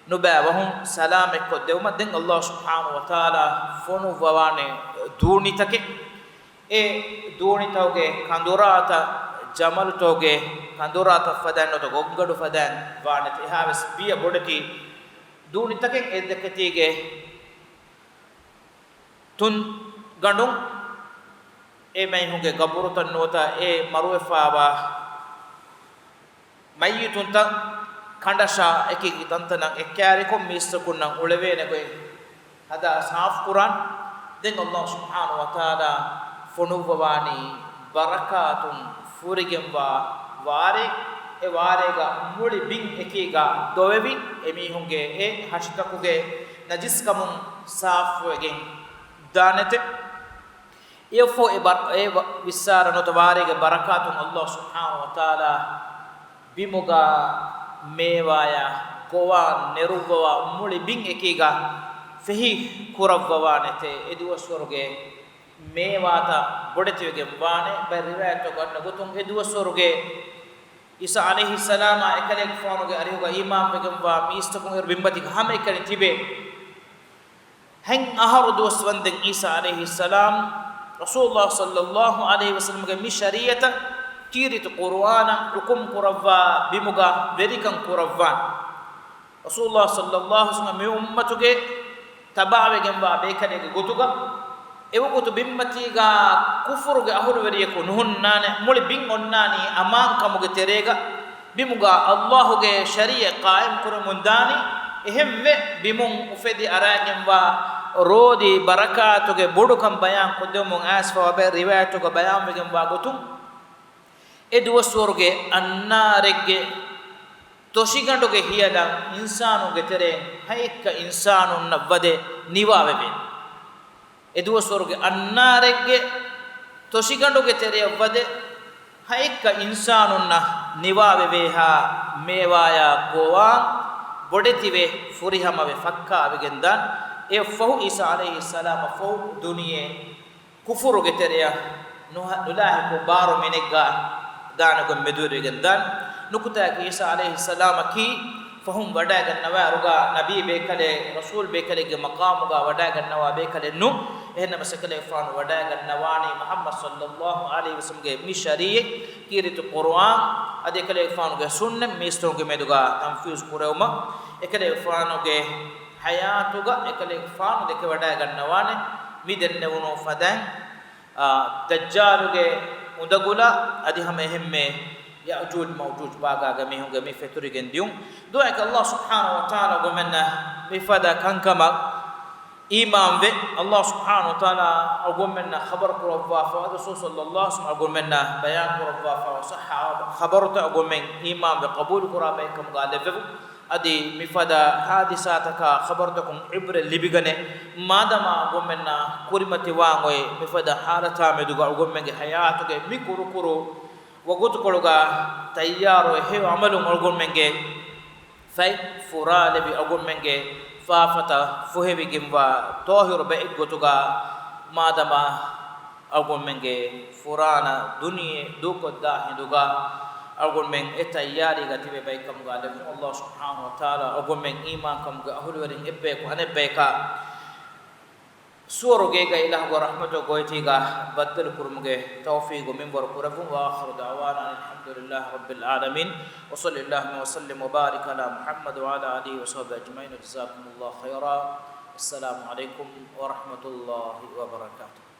ނުބައި ވަހުން ސަލާމަތްކޮށްދެވުމަށް. ދެން ﷲ ސުބްޙާނަހޫ ވަތަޢާލާ ފޮނުއްވަވާނެ ދޫނިތަކެއް. އެ ދޫނިތަކުގެ ކަނދުރާތައް ޖަމަލުތަކުގެ ކަނދުރާތައް ފަދައިން ނުވަތަ ގޮންގަޑު ފަދައިން ވާނެތެ. އެހާވެސް ބިޔަ ބޮޑެތި ދޫނިތަކެއް އެ ތަކެތީގެ ތުން ގަނޑުން އެ މީހުންގެ ގަބުރުތައް ނުވަތަ އެ މަރުވެފާވާ މައްޔިތުންތައް ކަނޑަށާ އެކި ތަންތަނަށް އެއްކާރިކޮށް މީސްތަކުންނަށް އުޅެވޭނެ ގޮތް ހަދާ ސާފުކުރާން. ދެން ﷲ ސުބްޙާނަހޫ ވަތަޢާލާ ފޮނުއްވަވާނީ ބަރަކާތުން ފުރިގެންވާ ވާރޭ. އެ ވާރޭގަ މުޅި ބިން އެކީގަ ދޮވެވި، އެމީހުންގެ އެ ހަށިތަކުގެ ނަޖިސްކަމުން ސާފުވެގެން ދާނެތެ. އެއަށްފަހު އެ ބަރ-، އެ ވަ-، ވިއްސާރަނުތަ ވާރޭގެ ބަރަކާތުން ﷲ ސުބްޙާނަހޫ ވަތަޢާލާ ބިމުގަ މޭވާޔާ ގޮވާ ނެރުއްވަވާ މުޅި ބިން އެކީގަ ފެހި ކުރައްވަވާނެތޭ. އެ ދުވަސްވަރުގެ މޭވާތައް ބޮޑެތިވެގެން ވާނެ. ބައެއް ރިވާޔަތްތަކުގަ އަންނަ ގޮތުން އެ ދުވަސްވަރުގެ ޢީސާ ޢަލައިހިއްސަލާމާ އެކަލޭގެފާނުގެ އަރިހުގަ އީމާންވެގެންވާ މީސްތަކުން އޭރު ބިންމަތީގަ ހަމައެކަނި ތިބޭ. ހަތް އަހަރު ދުވަސް ވަންދެން ޢީސާ ޢަލައިހިއްސަލާމް ރަސޫލުﷲ ޞައްލަﷲ ޢަލައިހި ވަސައްލަމްގެ މި ޝަރީޢަތަށް ކީރިތި ޤުރުއާނަށް ޙުކުމް ކުރައްވާ ބިމުގަ ވެރިކަން ކުރައްވާން. ރަސޫލުﷲ ޞައްލަﷲ ޢަލައިހި ވަސައްލަމް މި އުއްމަތުގެ ތަބާވެގެންވާ ބޭކަލެއްގެ ގޮތުގަ، އެވަގުތު ބިންމަތީގަ ކުފުރުގެ އަހުލުވެރިޔަކު ނުހުންނާނެ، މުޅި ބިން އޮންނާނީ އަމާންކަމުގެ ތެރޭގަ، ބިމުގަ ﷲގެ ޝަރީޢަތް ޤާއިމް ކުރަމުން ދާނީ. އެހެންވެ، ބިމުން އުފެދި އަރާގެންވާ ރޯދި ބަރަކާތުގެ ބޮޑުކަން ބަޔާން ކޮށްދެމުން އައިސްފަވާ ބައެއް ރިވާޔަތުގަ ބަޔާންވެގެންވާ ގޮތުން، އެ ދުވަސްވަރުގެ އަންނާރެއްގެ ތޮށިގަނޑުގެ ހިޔަލަށް އިންސާނުންގެ ތެރެއިން ހައެއްކަ އިންސާނުންނަށް ވަދެ ނިވާވެވޭ. އެ ދުވަސްވަރުގެ އަންނާރެއްގެ ތޮށިގަނޑުގެ ތެރެއަށް ވަދެ ހައެއްކަ އިންސާނުންނަށް ނިވާވެވޭހާ މޭވާޔާ ގޮވާ ބޮޑެތިވެ ފުރިހަމަވެ ފައްކާވެގެންދާން. އެއަށްފަހު ޢީސާ ޢަލައިހިއްސަލާމަށްފަހު ދުނިޔެ ކުފުރުގެ ތެރެއަށް ނުހަ-، ނުލާހިކު ބާރު މިނެއްގަ ދާނެ ގޮތް މެދުވެރިވެގެން ދާން. ނުކުތާއަކީ ޢީސާ ޢަލައިހިއްސަލާމަކީ ފަހުން ވަޑައިގަންނަވާއިރުގަ ނަބީ ބޭކަލެއް، ރަސޫލް ބޭކަލެއްގެ މަޤާމުގަ ވަޑައިގަންނަވާ ބޭކަލެއް ނޫން. އެހެންނަމަސް އެކަލޭގެފާނު ވަޑައިގަންނަވާނީ މުޙައްމަދު ޞައްލަﷲ ޢަލައިހި ވަސައްލަމްގެ މި ޝަރީޢަތް، ކީރިތި ޤުރުއާން، އަދި އެކަލޭގެފާނުގެ ސުންނަތް މީސްތަކުންގެ މެދުގަ ތަންފީޒު ކުރެވުމަށް. އެކަލޭގެފާނުގެ ޙަޔާތުގަ އެކަލޭގެފާނު ދެކެވަޑައިގަންނަވާނެ މި ދެންނެވުނު ފަދައިން، އާ، ދައްޖާލުގެ އުނދަގުލަށް އަދި ހަމަ އެހެންމެ ޔައުޖޫޖް މައުޖޫޖް ބާގާގެ މީހުންގެ މި ފެތުރިގެން ދިޔުން. ދުޢާއަކީ ﷲ ސުބްޙާނަހޫ ވަތަޢާލާ އަޅުގަނޑުމެންނަށް މިފަދަ ކަންކަމަށް އީމާންވެ، ﷲ ސުބްޙާނަހޫ ވަތަޢާލާ އަޅުގަނޑުމެންނަށް ޚަބަރު ކުރައްވާފަ، ރަސޫލު ޞައްލަﷲ ޢަލައިހި ވަސައްލަމް އަޅުގަނޑުމެންނަށް ބަޔާން ކުރައްވާފަ، ޞައްޙަ ޚަބަރުތައް އަޅުގަނޑުމެން އީމާންވެ ޤަބޫލު ކުރާ ބައެއްކަމުގަ ލެއްވެވުން. އަދި މިފަދަ ޙާދިސާތަކާ ޚަބަރުތަކުން ޢިބްރަތް ލިބިގަނެ، މާދަމާ އަޅުގަނޑުމެންނަށް ކުރިމަތިވާން އޮތް މިފަދަ ޙާލަތާ މެދުގަ އަޅުގަނޑުމެންގެ ޙަޔާތުގެ މި ކުރުކުރު ވަގުތުކޮޅުގަ ތައްޔާރުވެ ހެޔޮ ޢަމަލުން އަޅުގަނޑުމެންގެ ފަތް ފުރާލެވި އަޅުގަނޑުމެންގެ ފާފަތައް ފުހެވިގެންވާ ޠާހިރު ބައެއްގޮތުގަ މާދަމާ އަޅުގަނޑުމެންގެ ފުރާނަ ދުނިޔެ ދޫކޮށްދާ ހިނދުގަ އަޅުގަނޑުމެން އެ ތައްޔާރީގަ ތިބޭ ބައެއްކަމުގަ ލެއްވުން. ﷲ ސުބްޙާނަހޫ ވަތަޢާލާ އަޅުގަނޑުމެން އީމާންކަމުގެ އަހުލުވެރިން އެއްބަޔަކު އަނެއްބަޔަކަށް ސުވަރުގޭގައި އިލާހުގެ ރަޙްމަތުގެ ގޮވައިގަ ބައްދަލުކުރުމުގެ ތައުފީގު މިންވަރު ކުރެއްވުން. وآخر دعوانا أن الحمد لله رب العالمين، وصلى اللهم وسلم وبارك على محمد وعلى آله وصحبه أجمعين، وجزاكم الله خيرا، السلام عليكم ورحمة الله وبركاته.